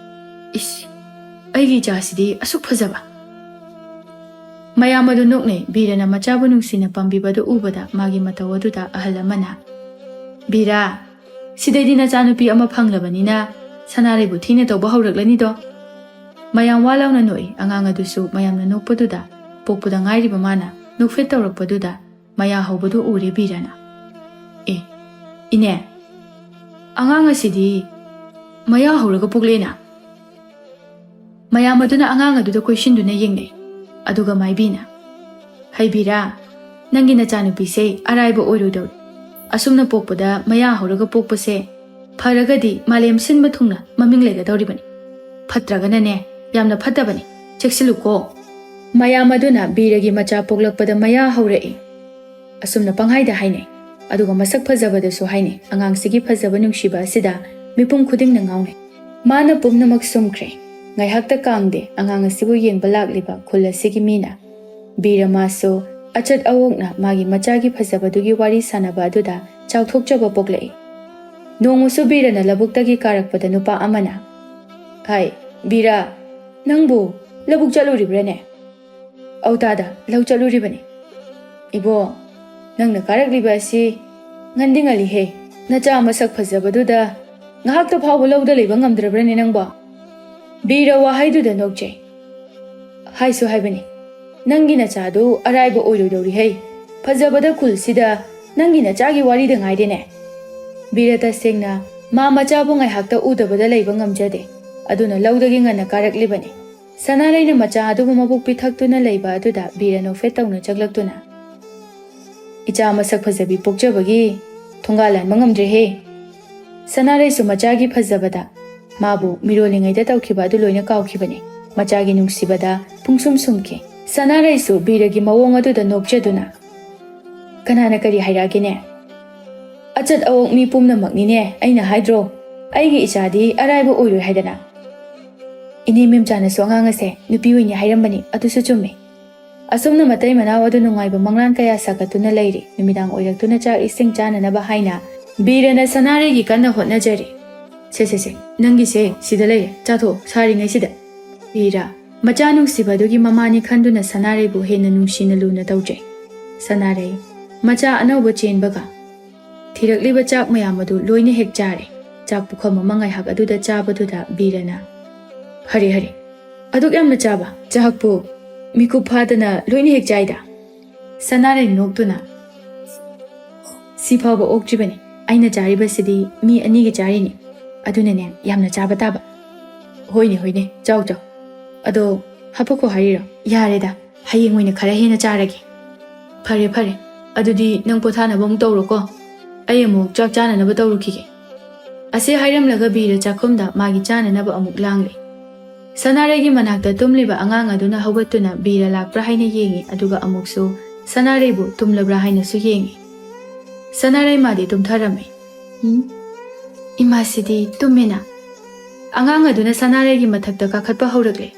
"ꯏꯁ, ꯑꯩꯒꯤ ꯏꯆꯥꯁꯤꯗꯤ ꯑꯁꯨꯛ ꯐꯖꯕ!" ꯃꯌꯥꯝ ꯑꯗꯨ ꯅꯣꯛꯅꯩ꯫ ꯕꯤꯔꯅ ꯃꯆꯥꯕꯨ ꯅꯨꯡꯁꯤꯅ ꯄꯥꯝꯕꯤꯕꯗꯨ ꯎꯕꯗ ꯃꯥꯒꯤ ꯃꯇꯧ ꯑꯗꯨꯗ ꯑꯍꯜ ꯑꯃꯅ, "ꯕꯤꯔ, ꯁꯤꯗꯩꯗꯤ ꯅꯆꯥꯅꯨꯄꯤ ꯑꯃ ꯐꯪꯂꯕꯅꯤꯅ ꯁꯅꯥꯔꯩꯕꯨ ꯊꯤꯅ ꯇꯧꯕ ꯍꯧꯔꯛꯂꯅꯤꯗꯣ꯫" ꯃꯌꯥꯝ ꯋꯥ ꯂꯥꯎꯅ ꯅꯣꯛꯏ꯫ ꯑꯉꯥꯡ ꯑꯗꯨꯁꯨ ꯃꯌꯥꯝꯅ ꯅꯣꯛꯄꯗꯨꯗ ꯄꯣꯛꯄꯗ ꯉꯥꯏꯔꯤꯕ ꯃꯥꯅ ꯅꯣꯛꯐꯦꯠ ꯇꯧꯔꯛꯄꯗꯨꯗ ꯃꯌꯥ ꯍꯧꯕꯗꯨ ꯎꯔꯦ ꯕꯤꯔꯅ꯫ "ꯑꯦ, ꯏꯅꯦ, ꯑꯉꯥꯡ ꯑꯁꯤꯗꯤ ꯃꯌꯥ ꯍꯧꯔꯒ ꯄꯣꯛꯂꯦꯅ?" ꯃꯌꯥꯝ ꯑꯗꯨꯅ ꯑꯉꯥꯡ ꯑꯗꯨꯗ ꯀꯣꯏꯁꯤꯟꯗꯨꯅ ꯌꯦꯡꯅꯩ꯫ ꯑꯗꯨꯒ ꯃꯥꯏꯕꯤꯅ, "ꯍꯩꯕꯤꯔꯥ, ꯅꯪꯒꯤ ꯅꯆꯥꯅꯨꯄꯤꯁꯦ ꯑꯔꯥꯏꯕ ꯑꯣꯏꯔꯣꯏꯗꯧꯔꯤ꯫ ꯑꯁꯨꯝꯅ ꯄꯣꯛꯄꯗ ꯃꯌꯥ ꯍꯧꯔꯒ ꯄꯣꯛꯄꯁꯦ ꯐꯔꯒꯗꯤ ꯃꯥꯂꯦꯝ ꯁꯤꯟꯕ ꯊꯨꯡꯅ ꯃꯃꯤꯡ ꯂꯩꯒꯗꯧꯔꯤꯕꯅꯤ꯫ ꯐꯠꯇ꯭ꯔꯒꯅꯅꯦ, ꯌꯥꯝꯅ ꯐꯠꯇꯕꯅꯤ꯫ ꯆꯦꯛꯁꯤꯜꯂꯨꯀꯣ꯫" ꯃꯌꯥꯝ ꯑꯗꯨꯅ ꯕꯤꯔꯒꯤ ꯃꯆꯥ ꯄꯣꯛꯂꯛꯄꯗ ꯃꯌꯥ ꯍꯧꯔꯛꯏ꯫ ꯑꯁꯨꯝꯅ ꯄꯪꯍꯥꯏꯗ ꯍꯥꯏꯅꯩ꯫ ꯑꯗꯨꯒ ꯃꯁꯛ ꯐꯖꯕꯗꯁꯨ ꯍꯥꯏꯅꯩ꯫ ꯑꯉꯥꯡꯁꯤꯒꯤ ꯐꯖꯕ ꯅꯨꯡꯁꯤꯕ ꯑꯁꯤꯗ ꯃꯤꯄꯨꯝ ꯈꯨꯗꯤꯡꯅ ꯉꯥꯎꯅꯩ꯫ ꯃꯥꯅ ꯄꯨꯝꯅꯃꯛ ꯁꯨꯝꯈ꯭ꯔꯦ꯫ ꯉꯥꯏꯍꯥꯛꯇ ꯀꯥꯡꯗꯦ ꯑꯉꯥꯡ ꯑꯁꯤꯕꯨ ꯌꯦꯡꯕ ꯂꯥꯛꯂꯤꯕ ꯈꯨꯜ ꯑꯁꯤꯒꯤ ꯃꯤꯅ꯫ ꯕꯤꯔ ꯃꯥꯁꯨ ꯑꯆꯠ ꯑꯋꯣꯛꯅ ꯃꯥꯒꯤ ꯃꯆꯥꯒꯤ ꯐꯖꯕꯗꯨꯒꯤ ꯋꯥꯔꯤ ꯁꯥꯟꯅꯕ ꯑꯗꯨꯗ ꯆꯥꯎꯊꯣꯛꯆꯕ ꯄꯣꯛꯂꯛꯏ꯫ ꯅꯣꯡꯃꯁꯨ ꯕꯤꯔꯅ ꯂꯧꯕꯨꯛꯇꯒꯤ ꯀꯥꯔꯛꯄꯗ ꯅꯨꯄꯥ ꯑꯃꯅ, "ꯍꯥꯏ, ꯕꯤꯔ, ꯅꯪꯕꯨ ꯂꯧꯕꯨꯛ ꯆꯠꯂꯨꯔꯤꯕ꯭ꯔꯥꯅꯦ?" "ꯑꯧ ꯇꯥꯗ, ꯂꯧ ꯆꯠꯂꯨꯔꯤꯕꯅꯤ꯫" "ꯏꯕꯣ, ꯅꯪꯅ ꯀꯥꯔꯛꯂꯤꯕ ꯑꯁꯤ ꯉꯟꯗꯤ ꯉꯜꯂꯤꯍꯦ꯫ ꯅꯆꯥ ꯃꯁꯛ ꯐꯖꯕꯗꯨꯗ ꯉꯥꯏꯍꯥꯛꯇ ꯐꯥꯎꯕ ꯂꯧꯗ ꯂꯩꯕ ꯉꯝꯗ꯭ꯔꯕ꯭ꯔꯅꯦ ꯅꯪꯕꯣ?" ꯕꯤꯔ ꯋꯥꯍꯩꯗꯨꯗ ꯅꯣꯛꯆꯩ꯫ "ꯍꯥꯏꯁꯨ ꯍꯥꯏꯕꯅꯤ, ꯅꯪꯒꯤ ꯅꯆꯥꯗꯨ ꯑꯔꯥꯏꯕ ꯑꯣꯏꯔꯣꯏꯗꯧꯔꯤꯍꯩ꯫ ꯐꯖꯕꯗ ꯈꯨꯜꯁꯤꯗ ꯅꯪꯒꯤ ꯅꯆꯥꯒꯤ ꯋꯥꯔꯤꯗ ꯉꯥꯏꯔꯦꯅꯦ꯫" ꯕꯤꯔ ꯇꯁꯦꯡꯅ ꯃꯥ ꯃꯆꯥꯕꯨ ꯉꯥꯏꯍꯥꯛꯇ ꯎꯗꯕꯗ ꯂꯩꯕ ꯉꯝꯖꯗꯦ꯫ ꯑꯗꯨꯅ ꯂꯧꯗꯒꯤ ꯉꯟꯅ ꯀꯥꯔꯛꯂꯤꯕꯅꯤ꯫ ꯁꯅꯥꯔꯩꯅ ꯃꯆꯥ ꯑꯗꯨꯕꯨ ꯃꯕꯨꯛ ꯄꯤꯊꯛꯇꯨꯅ ꯂꯩꯕ ꯑꯗꯨꯗ ꯕꯤꯔ ꯅꯣꯛꯐꯦꯠ ꯇꯧꯅ ꯆꯪꯂꯛꯇꯨꯅ, "ꯏꯆꯥ ꯃꯁꯛ ꯐꯖꯕꯤ ꯄꯣꯛꯆꯕꯒꯤ ꯊꯣꯡꯒꯥꯜ ꯂꯥꯟꯕ ꯉꯝꯗ꯭ꯔꯦꯍꯦ꯫" ꯁꯅꯥꯔꯩꯁꯨ ꯃꯆꯥꯒꯤ ꯐꯖꯕꯗ ꯃꯥꯕꯨ ꯃꯤꯔꯣꯜꯂꯤꯉꯩꯗ ꯇꯧꯈꯤꯕ ꯑꯗꯨ ꯂꯣꯏꯅ ꯀꯥꯎꯈꯤꯕꯅꯤ꯫ ꯃꯆꯥꯒꯤ ꯅꯨꯡꯁꯤꯕꯗ ꯄꯨꯡꯁꯨꯝ ꯁꯨꯝꯈꯤ꯫ ꯁꯅꯥꯔꯩꯁꯨ ꯕꯤꯔꯒꯤ ꯃꯑꯣꯡ ꯑꯗꯨꯗ ꯅꯣꯛꯆꯗꯨꯅ, "ꯀꯅꯥꯅ ꯀꯔꯤ ꯍꯥꯏꯔꯛꯑꯒꯦꯅꯦ? ꯑꯆꯠ ꯑꯋꯣꯛ ꯃꯤ ꯄꯨꯝꯅꯃꯛꯅꯤꯅꯦ ꯑꯩꯅ ꯍꯥꯏꯗ꯭ꯔꯣ, ꯑꯩꯒꯤ ꯏꯆꯥꯗꯤ ꯑꯔꯥꯏꯕ ꯑꯣꯏꯔꯣꯏ ꯍꯥꯏꯗꯅ꯫ ꯏꯅꯦ ꯃꯦꯝꯆꯥꯅꯁꯨ ꯑꯉꯥꯡ ꯑꯁꯦ ꯅꯨꯄꯤ ꯑꯣꯏꯅꯤ ꯍꯥꯏꯔꯝꯕꯅꯤ, ꯑꯗꯨꯁꯨ ꯆꯨꯝꯃꯤ꯫ ꯑꯁꯨꯝꯅ ꯃꯇꯩ ꯃꯅꯥꯎ ꯑꯗꯨ ꯅꯨꯡꯉꯥꯏꯕ ꯃꯪꯂꯥꯟ ꯀꯌꯥ ꯁꯥꯒꯠꯇꯨꯅ ꯂꯩꯔꯤ꯫ ꯅꯨꯃꯤꯗꯥꯡ ꯑꯣꯏꯔꯛꯇꯨꯅ ꯆꯥꯛ ꯏꯁꯤꯡ ꯆꯥꯅꯅꯕ ꯍꯥꯏꯅ ꯕꯤꯔꯅ ꯁꯅꯥꯔꯩꯒꯤ ꯀꯟꯅ ꯍꯣꯠꯅꯖꯔꯤ꯫ "ꯁꯦ, ꯁꯦ, ꯁꯦ, ꯅꯪꯒꯤꯁꯦ ꯁꯤꯗ ꯂꯩꯔꯦ, ꯆꯥꯊꯣꯛ ꯁꯥꯔꯤꯉꯩꯁꯤꯗ꯫" ꯕꯤꯔ, ꯃꯆꯥ ꯅꯨꯡꯁꯤꯕ ꯑꯗꯨꯒꯤ ꯃꯃꯥꯅꯤ ꯈꯟꯗꯨꯅ ꯁꯅꯥꯔꯩꯕꯨ ꯍꯦꯟꯅ ꯅꯨꯡꯁꯤꯅ ꯂꯨꯅ ꯇꯧꯖꯩ꯫ ꯁꯅꯥꯔꯩ, ꯃꯆꯥ ꯑꯅꯧꯕ ꯆꯦꯟꯕꯒ ꯊꯤꯔꯛꯂꯤꯕ ꯆꯥꯛ ꯃꯌꯥꯝ ꯑꯗꯨ ꯂꯣꯏꯅ ꯍꯦꯛ ꯆꯥꯔꯦ꯫ ꯆꯥꯛ ꯄꯨꯈꯝ ꯑꯃ ꯉꯥꯏꯍꯥꯛ ꯑꯗꯨꯗ ꯆꯥꯕꯗꯨꯗ ꯕꯤꯔꯅ, "ꯍꯔꯦ, ꯍꯔꯦ, ꯑꯗꯨꯛ ꯌꯥꯝꯅ ꯆꯥꯕ? ꯆꯥꯛꯄꯨ ꯃꯤꯀꯨꯞ ꯐꯥꯗꯅ ꯂꯣꯏꯅ ꯍꯦꯛ ꯆꯥꯏꯗ?" ꯁꯅꯥꯔꯩ ꯅꯣꯛꯇꯨꯅ, "ꯁꯤ ꯐꯥꯎꯕ ꯑꯣꯛꯇ꯭ꯔꯤꯕꯅꯤ꯫ ꯑꯩꯅ ꯆꯥꯔꯤꯕꯁꯤꯗꯤ ꯃꯤ ꯑꯅꯤꯒꯤ ꯆꯥꯔꯤꯅꯤ꯫ ꯑꯗꯨꯅꯅꯦ, ꯌꯥꯝꯅ ꯆꯥꯕ ꯇꯥꯕ꯫" "ꯍꯣꯏꯅꯦ, ꯍꯣꯏꯅꯦ, ꯆꯥꯎ, ꯆꯥꯎ꯫ ꯑꯗꯣ ꯍꯥꯄꯛꯈꯣ ꯍꯥꯏꯔꯤꯔꯣ? ꯌꯥꯔꯦꯗ, ꯍꯌꯦꯡ ꯑꯣꯏꯅ ꯈꯔ ꯍꯦꯟꯅ ꯆꯥꯔꯒꯦ꯫" "ꯐꯔꯦ, ꯐꯔꯦ꯫ ꯑꯗꯨꯗꯤ ꯅꯪ ꯄꯣꯊꯥꯅꯕ ꯑꯃꯨꯛ ꯇꯧꯔꯣꯀꯣ꯫ ꯑꯩ ꯑꯃꯨꯛ ꯆꯥꯛ ꯆꯥꯅꯅꯕ ꯇꯧꯔꯨꯈꯤꯒꯦ꯫" ꯑꯁꯤ ꯍꯥꯏꯔꯝꯂꯒ ꯕꯤꯔ ꯆꯥꯛꯈꯨꯝꯗ ꯃꯥꯒꯤ ꯆꯥꯅꯅꯕ ꯑꯃꯨꯛ ꯂꯥꯡꯂꯦ꯫ ꯁꯅꯥꯔꯩꯒꯤ ꯃꯅꯥꯛꯇ ꯇꯨꯝꯂꯤꯕ ꯑꯉꯥꯡ ꯑꯗꯨꯅ ꯍꯧꯒꯠꯇꯨꯅ ꯕꯤꯔ ꯂꯥꯛꯄ꯭ꯔꯥ ꯍꯥꯏꯅ ꯌꯦꯡꯉꯤ, ꯑꯗꯨꯒ ꯑꯃꯨꯛꯁꯨ ꯁꯅꯥꯔꯩꯕꯨ ꯇꯨꯝꯂꯕ꯭ꯔꯥ ꯍꯥꯏꯅꯁꯨ ꯌꯦꯡꯉꯤ꯫ ꯁꯅꯥꯔꯩ ꯃꯥꯗꯤ ꯇꯨꯝꯊꯔꯝꯃꯤ꯫ "ꯎꯝ, ꯏꯃꯥꯁꯤꯗꯤ ꯇꯨꯝꯃꯦꯅ꯫" ꯑꯉꯥꯡ ꯑꯗꯨꯅ ꯁꯅꯥꯔꯩꯒꯤ ꯃꯊꯛꯇ ꯀꯥꯈꯠꯄ ꯍꯧꯔꯛꯂꯦ꯫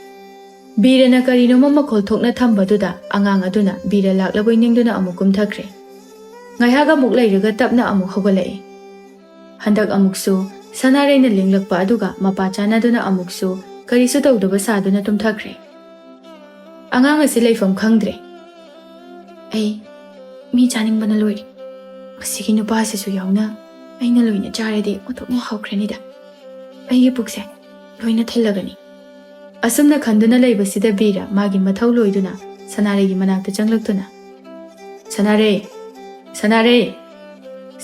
ꯕꯤꯔꯅ ꯀꯔꯤꯅꯣꯃ ꯃꯈꯣꯜ ꯊꯣꯛꯅ ꯊꯝꯕꯗꯨꯗ ꯑꯉꯥꯡ ꯑꯗꯨꯅ ꯕꯤꯔ ꯂꯥꯛꯂꯕꯣꯏ ꯅꯤꯡꯗꯨꯅ ꯑꯃꯨꯛ ꯀꯨꯝꯊꯈ꯭ꯔꯦ꯫ ꯉꯥꯏꯍꯥꯛ ꯑꯃꯨꯛ ꯂꯩꯔꯒ ꯇꯞꯅ ꯑꯃꯨꯛ ꯍꯧꯒꯠꯂꯛꯏ꯫ ꯍꯟꯗꯛ ꯑꯃꯨꯛꯁꯨ ꯁꯅꯥꯔꯩꯅ ꯂꯦꯡꯂꯛꯄ ꯑꯗꯨꯒ ꯃꯄꯥ ꯆꯥꯟꯅꯗꯨꯅ ꯑꯃꯨꯛꯁꯨ ꯀꯔꯤꯁꯨ ꯇꯧꯗꯕ ꯁꯥꯗꯨꯅ ꯇꯨꯝꯊꯈ꯭ꯔꯦ꯫ ꯑꯉꯥꯡ ꯑꯁꯤ ꯂꯩꯐꯝ ꯈꯪꯗ꯭ꯔꯦ꯫ "ꯑꯩ ꯃꯤ ꯆꯥꯅꯤꯡꯕꯅ ꯂꯣꯏꯔꯦ꯫ ꯃꯁꯤꯒꯤ ꯅꯨꯄꯥꯁꯤꯁꯨ ꯌꯥꯎꯅ ꯑꯩꯅ ꯂꯣꯏꯅ ꯆꯥꯔꯗꯤ ꯑꯣꯟꯊꯣꯛꯅ ꯍꯥꯎꯈ꯭ꯔꯅꯤꯗ꯫ ꯑꯩꯒꯤ ꯄꯨꯛꯁꯦ ꯂꯣꯏꯅ ꯊꯜꯂꯒꯅꯤ꯫" ꯑꯁꯨꯝꯅ ꯈꯟꯗꯨꯅ ꯂꯩꯕꯁꯤꯗ ꯕꯤꯔ ꯃꯥꯒꯤ ꯃꯊꯧ ꯂꯣꯏꯗꯨꯅ ꯁꯅꯥꯔꯩꯒꯤ ꯃꯅꯥꯛꯇ ꯆꯪꯂꯛꯇꯨꯅ, "ꯁꯅꯥꯔꯩ! ꯁꯅꯥꯔꯩ!"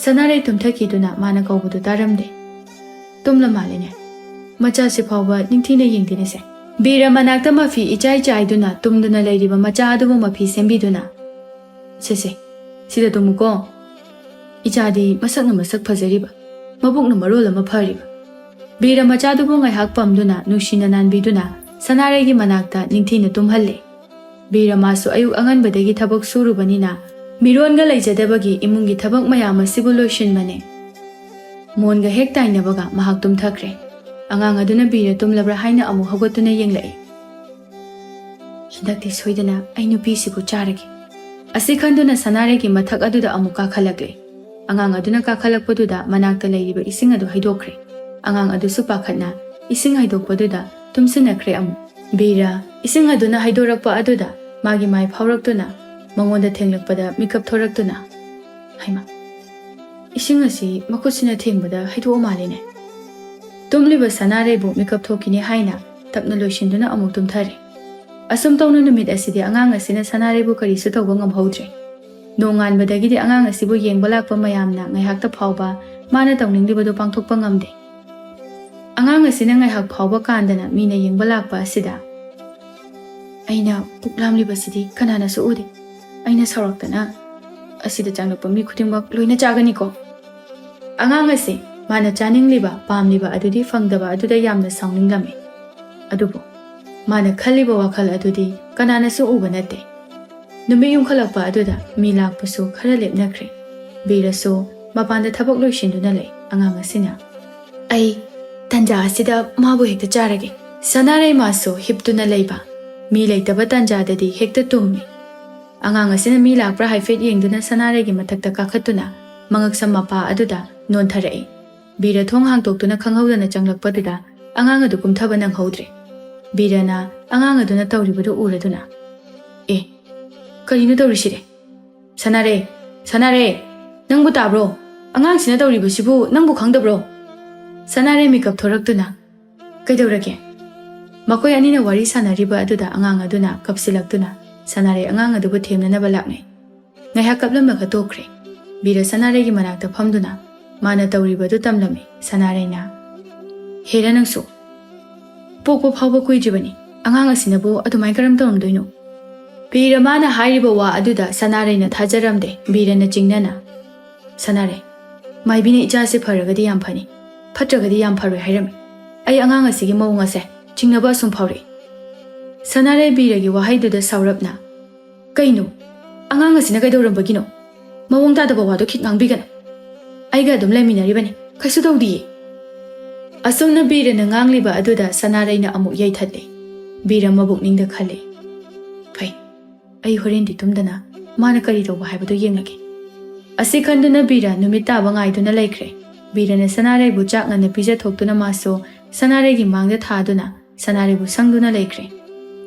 ꯁꯅꯥꯔꯩ ꯇꯨꯝꯊꯈꯤꯗꯨꯅ ꯃꯥꯅ ꯀꯧꯕꯗꯨ ꯇꯥꯔꯝꯗꯦ꯫ ꯇꯨꯝꯂ ꯃꯥꯜꯂꯦꯅꯦ꯫ ꯃꯆꯥꯁꯤ ꯐꯥꯎꯕ ꯅꯤꯡꯊꯤꯅ ꯌꯦꯡꯗꯦꯅꯦꯁꯦ꯫ ꯕꯤꯔ ꯃꯅꯥꯛꯇ ꯃꯐꯤ ꯏꯆꯥꯏ ꯆꯥꯏꯗꯨꯅ ꯇꯨꯝꯗꯨꯅ ꯂꯩꯔꯤꯕ ꯃꯆꯥ ꯑꯗꯨꯕꯨ ꯃꯐꯤ ꯁꯦꯝꯕꯤꯗꯨꯅ, "ꯁꯦ, ꯁꯦ, ꯁꯤꯗ ꯇꯨꯝꯃꯨꯀꯣ꯫ ꯏꯆꯥꯗꯤ ꯃꯁꯛꯅ ꯃꯁꯛ ꯐꯖꯔꯤꯕ, ꯃꯕꯨꯛꯅ ꯃꯔꯣꯜ ꯑꯃ ꯐꯔꯤꯕ꯫" ꯕꯤꯔ ꯃꯆꯥꯗꯨꯕꯨ ꯉꯥꯏꯍꯥꯛ ꯄꯝꯗꯨꯅ ꯅꯨꯡꯁꯤꯅ ꯅꯥꯟꯕꯤꯗꯨꯅ ꯁꯅꯥꯔꯩꯒꯤ ꯃꯅꯥꯛꯇ ꯅꯤꯡꯊꯤꯅ ꯇꯨꯝꯍꯜꯂꯦ꯫ ꯕꯤꯔ ꯃꯥꯁꯨ ꯑꯌꯨꯛ ꯑꯉꯟꯕꯗꯒꯤ ꯊꯕꯛ ꯁꯨꯔꯨꯕꯅꯤꯅ ꯃꯤꯔꯣꯟꯒ ꯂꯩꯖꯗꯕꯒꯤ ꯏꯃꯨꯡꯒꯤ ꯊꯕꯛ ꯃꯌꯥꯝ ꯑꯁꯤꯕꯨ ꯂꯣꯏꯁꯤꯟꯕꯅꯦ꯫ ꯃꯣꯟꯒ ꯍꯦꯛ ꯇꯥꯏꯅꯕꯒ ꯃꯍꯥꯛ ꯇꯨꯝꯊꯈ꯭ꯔꯦ꯫ ꯑꯉꯥꯡ ꯑꯗꯨꯅ ꯕꯤꯔ ꯇꯨꯝꯂꯕ꯭ꯔꯥ ꯍꯥꯏꯅ ꯑꯃꯨꯛ ꯍꯧꯒꯠꯇꯨꯅ ꯌꯦꯡꯂꯛꯏ꯫ "ꯍꯟꯗꯛꯇꯤ ꯁꯣꯏꯗꯅ ꯑꯩ ꯅꯨꯄꯤꯁꯤꯕꯨ ꯆꯥꯔꯒꯦ" ꯑꯁꯤ ꯈꯟꯗꯨꯅ ꯁꯅꯥꯔꯩꯒꯤ ꯃꯊꯛ ꯑꯗꯨꯗ ꯑꯃꯨꯛ ꯀꯥꯈꯠꯂꯛꯂꯦ꯫ ꯑꯉꯥꯡ ꯑꯗꯨꯅ ꯀꯥꯈꯠꯂꯛꯄꯗꯨꯗ ꯃꯅꯥꯛꯇ ꯂꯩꯔꯤꯕ ꯏꯁꯤꯡ ꯑꯗꯨ ꯍꯩꯗꯣꯛꯈ꯭ꯔꯦ꯫ ꯑꯉꯥꯡ ꯑꯗꯨꯁꯨ ꯄꯥꯈꯠꯅ ꯏꯁꯤꯡ ꯍꯩꯗꯣꯛꯄꯗꯨꯗ ꯇꯨꯝꯁꯤꯟꯅꯈ꯭ꯔꯦ ꯑꯃꯨꯛ꯫ ꯕꯤꯔ ꯏꯁꯤꯡ ꯑꯗꯨꯅ ꯍꯩꯗꯣꯔꯛꯄ ꯑꯗꯨꯗ ꯃꯥꯒꯤ ꯃꯥꯏ ꯐꯥꯎꯔꯛꯇꯨꯅ ꯃꯉꯣꯟꯗ ꯊꯦꯡꯂꯛꯄꯗ ꯃꯤꯀꯞ ꯊꯣꯔꯛꯇꯨꯅ, "ꯍꯩꯃꯥ, ꯏꯁꯤꯡ ꯑꯁꯤ ꯃꯈꯨꯠꯁꯤꯅ ꯊꯦꯡꯕꯗ ꯍꯩꯗꯣꯛꯑ ꯃꯥꯜꯂꯤꯅꯦ"꯫ ꯇꯨꯝꯂꯤꯕ ꯁꯅꯥꯔꯩꯕꯨ ꯃꯤꯀꯞ ꯊꯣꯛꯈꯤꯅꯤ ꯍꯥꯏꯅ ꯇꯞꯅ ꯂꯣꯏꯁꯤꯟꯗꯨꯅ ꯑꯃꯨꯛ ꯇꯨꯝꯊꯔꯦ꯫ ꯑꯁꯨꯝ ꯇꯧꯅ ꯅꯨꯃꯤꯠ ꯑꯁꯤꯗꯤ ꯑꯉꯥꯡ ꯑꯁꯤꯅ ꯁꯅꯥꯔꯩꯕꯨ ꯀꯔꯤꯁꯨ ꯇꯧꯕ ꯉꯝꯍꯧꯗ꯭ꯔꯦ꯫ ꯅꯣꯡꯉꯥꯟꯕꯗꯒꯤꯗꯤ ꯑꯉꯥꯡ ꯑꯁꯤꯕꯨ ꯌꯦꯡꯕ ꯂꯥꯛꯄ ꯃꯌꯥꯝꯅ ꯉꯥꯏꯍꯥꯛꯇ ꯐꯥꯎꯕ ꯃꯥꯅ ꯇꯧꯅꯤꯡꯂꯤꯕꯗꯨ ꯄꯥꯡꯊꯣꯛꯄ ꯉꯝꯗꯦ꯫ ꯑꯉꯥꯡ ꯑꯁꯤꯅ ꯉꯥꯏꯍꯥꯛ ꯐꯥꯎꯕ ꯀꯥꯟꯗꯅ ꯃꯤꯅ ꯌꯦꯡꯕ ꯂꯥꯛꯄ ꯑꯁꯤꯗ, "ꯑꯩꯅ ꯄꯨꯛ ꯂꯥꯝꯂꯤꯕꯁꯤꯗꯤ ꯀꯅꯥꯅꯁꯨ ꯎꯗꯦ꯫ ꯑꯩꯅ ꯁꯥꯎꯔꯛꯇꯅ ꯑꯁꯤꯗ ꯆꯪꯂꯛꯄ ꯃꯤ ꯈꯨꯗꯤꯡꯃꯛ ꯂꯣꯏꯅ ꯆꯥꯒꯅꯤꯀꯣ"꯫ ꯑꯉꯥꯡ ꯑꯁꯤ ꯃꯥꯅ ꯆꯥꯅꯤꯡꯂꯤꯕ, ꯄꯥꯝꯂꯤꯕ ꯑꯗꯨꯗꯤ ꯐꯪꯗꯕ ꯑꯗꯨꯗ ꯌꯥꯝꯅ ꯁꯥꯎꯅꯤꯡꯂꯝꯃꯤ꯫ ꯑꯗꯨꯕꯨ ꯃꯥꯅ ꯈꯜꯂꯤꯕ ꯋꯥꯈꯜ ꯑꯗꯨꯗꯤ ꯀꯅꯥꯅꯁꯨ ꯎꯕ ꯅꯠꯇꯦ꯫ ꯅꯨꯃꯤꯠ ꯌꯨꯡꯈꯠꯂꯛꯄ ꯑꯗꯨꯗ ꯃꯤ ꯂꯥꯛꯄꯁꯨ ꯈꯔ ꯂꯦꯞꯅꯈ꯭ꯔꯦ꯫ ꯕꯤꯔꯁꯨ ꯃꯄꯥꯟꯗ ꯊꯕꯛ ꯂꯣꯏꯁꯤꯟꯗꯨꯅ ꯂꯩ꯫ ꯑꯉꯥꯡ ꯑꯁꯤꯅ, "ꯑꯩ ꯇꯟꯖꯥ ꯑꯁꯤꯗ ꯃꯥꯕꯨ ꯍꯦꯛꯇ ꯆꯥꯔꯒꯦ"꯫ ꯁꯅꯥꯔꯩ ꯃꯥꯁꯨ ꯍꯤꯞꯇꯨꯅ ꯂꯩꯕ, ꯃꯤ ꯂꯩꯇꯕ ꯇꯟꯖꯥꯗꯗꯤ ꯍꯦꯛꯇ ꯇꯨꯝꯃꯤ꯫ ꯑꯉꯥꯡ ꯑꯁꯤꯅ ꯃꯤ ꯂꯥꯛꯄ꯭ꯔꯥ ꯍꯥꯏꯐꯦꯠ ꯌꯦꯡꯗꯨꯅ ꯁꯅꯥꯔꯩꯒꯤ ꯃꯊꯛꯇ ꯀꯥꯈꯠꯇꯨꯅ ꯃꯉꯛꯁꯝ ꯃꯄꯥ ꯑꯗꯨꯗ ꯅꯣꯟꯊꯔꯛꯏ꯫ ꯕꯤꯔ ꯊꯣꯡ ꯍꯥꯡꯇꯣꯛꯇꯨꯅ ꯈꯪꯍꯧꯗꯅ ꯆꯪꯂꯛꯄꯗꯨꯗ ꯑꯉꯥꯡ ꯑꯗꯨ ꯀꯨꯝꯊꯕ ꯅꯪꯍꯧꯗ꯭ꯔꯦ꯫ ꯕꯤꯔꯅ ꯑꯉꯥꯡ ꯑꯗꯨꯅ ꯇꯧꯔꯤꯕꯗꯨ ꯎꯔꯗꯨꯅ, "ꯑꯦ, ꯀꯔꯤꯅꯣ ꯇꯧꯔꯤꯁꯤꯗꯤ? ꯁꯅꯥꯔꯩ, ꯁꯅꯥꯔꯩ, ꯅꯪꯕꯨ ꯇꯥꯕ꯭ꯔꯣ? ꯑꯉꯥꯡꯁꯤꯅ ꯇꯧꯔꯤꯕꯁꯤꯕꯨ ꯅꯪꯕꯨ ꯈꯪꯗꯕ꯭ꯔꯣ?" ꯁꯅꯥꯔꯩ ꯃꯤꯀꯞ ꯊꯣꯔꯛꯇꯨꯅ, "ꯀꯩꯗꯧꯔꯒꯦ?" ꯃꯈꯣꯏ ꯑꯅꯤꯅ ꯋꯥꯔꯤ ꯁꯥꯟꯅꯔꯤꯕ ꯑꯗꯨꯗ ꯑꯉꯥꯡ ꯑꯗꯨꯅ ꯀꯞꯁꯤꯜꯂꯛꯇꯨꯅ ꯁꯅꯥꯔꯩ ꯑꯉꯥꯡ ꯑꯗꯨꯕꯨ ꯊꯦꯝꯅꯅꯕ ꯂꯥꯛꯅꯩ꯫ ꯉꯥꯏꯍꯥꯛ ꯀꯞꯂꯝꯂꯒ ꯇꯣꯛꯈ꯭ꯔꯦ꯫ ꯕꯤꯔ ꯁꯅꯥꯔꯩꯒꯤ ꯃꯅꯥꯛꯇ ꯐꯝꯗꯨꯅ ꯃꯥꯅ ꯇꯧꯔꯤꯕꯗꯨ ꯇꯝꯂꯝꯃꯤ꯫ ꯁꯅꯥꯔꯩꯅ, "ꯍꯦꯔꯥ ꯅꯪꯁꯨ, ꯄꯣꯛꯄ ꯐꯥꯎꯕ ꯀꯨꯏꯗ꯭ꯔꯤꯕꯅꯤ, ꯑꯉꯥꯡ ꯑꯁꯤꯅꯕꯨ ꯑꯗꯨꯃꯥꯏ ꯀꯔꯝ ꯇꯧꯔꯝꯗꯣꯏꯅꯣ?" ꯕꯤꯔ ꯃꯥꯅ ꯍꯥꯏꯔꯤꯕ ꯋꯥ ꯑꯗꯨꯗ ꯁꯅꯥꯔꯩꯅ ꯊꯥꯖꯔꯝꯗꯦ꯫ ꯕꯤꯔꯅ ꯆꯤꯡꯅꯅ, "ꯁꯅꯥꯔꯩ, ꯃꯥꯏꯕꯤꯅ ꯏꯆꯥꯁꯦ ꯐꯔꯒꯗꯤ ꯌꯥꯝ ꯐꯅꯤ, ꯐꯠꯇ꯭ꯔꯒꯗꯤ ꯌꯥꯝ ꯐꯔꯣꯏ ꯍꯥꯏꯔꯝꯃꯤ꯫ ꯑꯩ ꯑꯉꯥꯡ ꯑꯁꯤꯒꯤ ꯃꯑꯣꯡ ꯑꯁꯦ ꯆꯤꯡꯅꯕ ꯑꯁꯨꯝ ꯐꯥꯎꯔꯛꯏ꯫ ꯁꯅꯥꯔꯩ ꯕꯤꯔꯒꯤ ꯋꯥꯍꯩꯗꯨꯗ ꯁꯥꯎꯔꯞꯅ, "ꯀꯩꯅꯣ? ꯑꯉꯥꯡ ꯑꯁꯤꯅ ꯀꯩꯗꯧꯔꯝꯕꯒꯤꯅꯣ? ꯃꯑꯣꯡ ꯇꯥꯗꯕ ꯋꯥꯗꯣ ꯈꯤꯠ ꯉꯥꯡꯕꯤꯒꯅꯨ꯫ ꯑꯩꯒ ꯑꯗꯨꯝ ꯂꯩꯃꯤꯟꯅꯔꯤꯕꯅꯤ, ꯀꯩꯁꯨ ꯇꯧꯗꯤꯌꯦ"꯫ ꯑꯁꯨꯝꯅ ꯕꯤꯔꯅ ꯉꯥꯡꯂꯤꯕ ꯑꯗꯨꯗ ꯁꯅꯥꯔꯩꯅ ꯑꯃꯨꯛ ꯌꯩꯊꯠꯂꯦ꯫ ꯕꯤꯔ ꯃꯕꯨꯛꯅꯤꯡꯗ ꯈꯜꯂꯦ, "ꯐꯩ, ꯑꯩ ꯍꯣꯔꯦꯟꯗꯤ ꯇꯨꯝꯗꯅ ꯃꯥꯅ ꯀꯔꯤ ꯇꯧꯕ ꯍꯥꯏꯕꯗꯨ ꯌꯦꯡꯂꯒꯦ"꯫ ꯑꯁꯤ ꯈꯟꯗꯨꯅ ꯕꯤꯔ ꯅꯨꯃꯤꯠ ꯇꯥꯕ ꯉꯥꯏꯗꯨꯅ ꯂꯩꯈ꯭ꯔꯦ꯫ ꯕꯤꯔꯅ ꯁꯅꯥꯔꯩꯕꯨ ꯆꯥꯛ ꯉꯟꯅ ꯄꯤꯖꯊꯣꯛꯇꯨꯅ ꯃꯥꯁꯨ ꯁꯅꯥꯔꯩꯒꯤ ꯃꯥꯡꯗ ꯊꯥꯗꯨꯅ ꯁꯅꯥꯔꯩꯕꯨ ꯁꯪꯗꯨꯅ ꯂꯩꯈ꯭ꯔꯦ꯫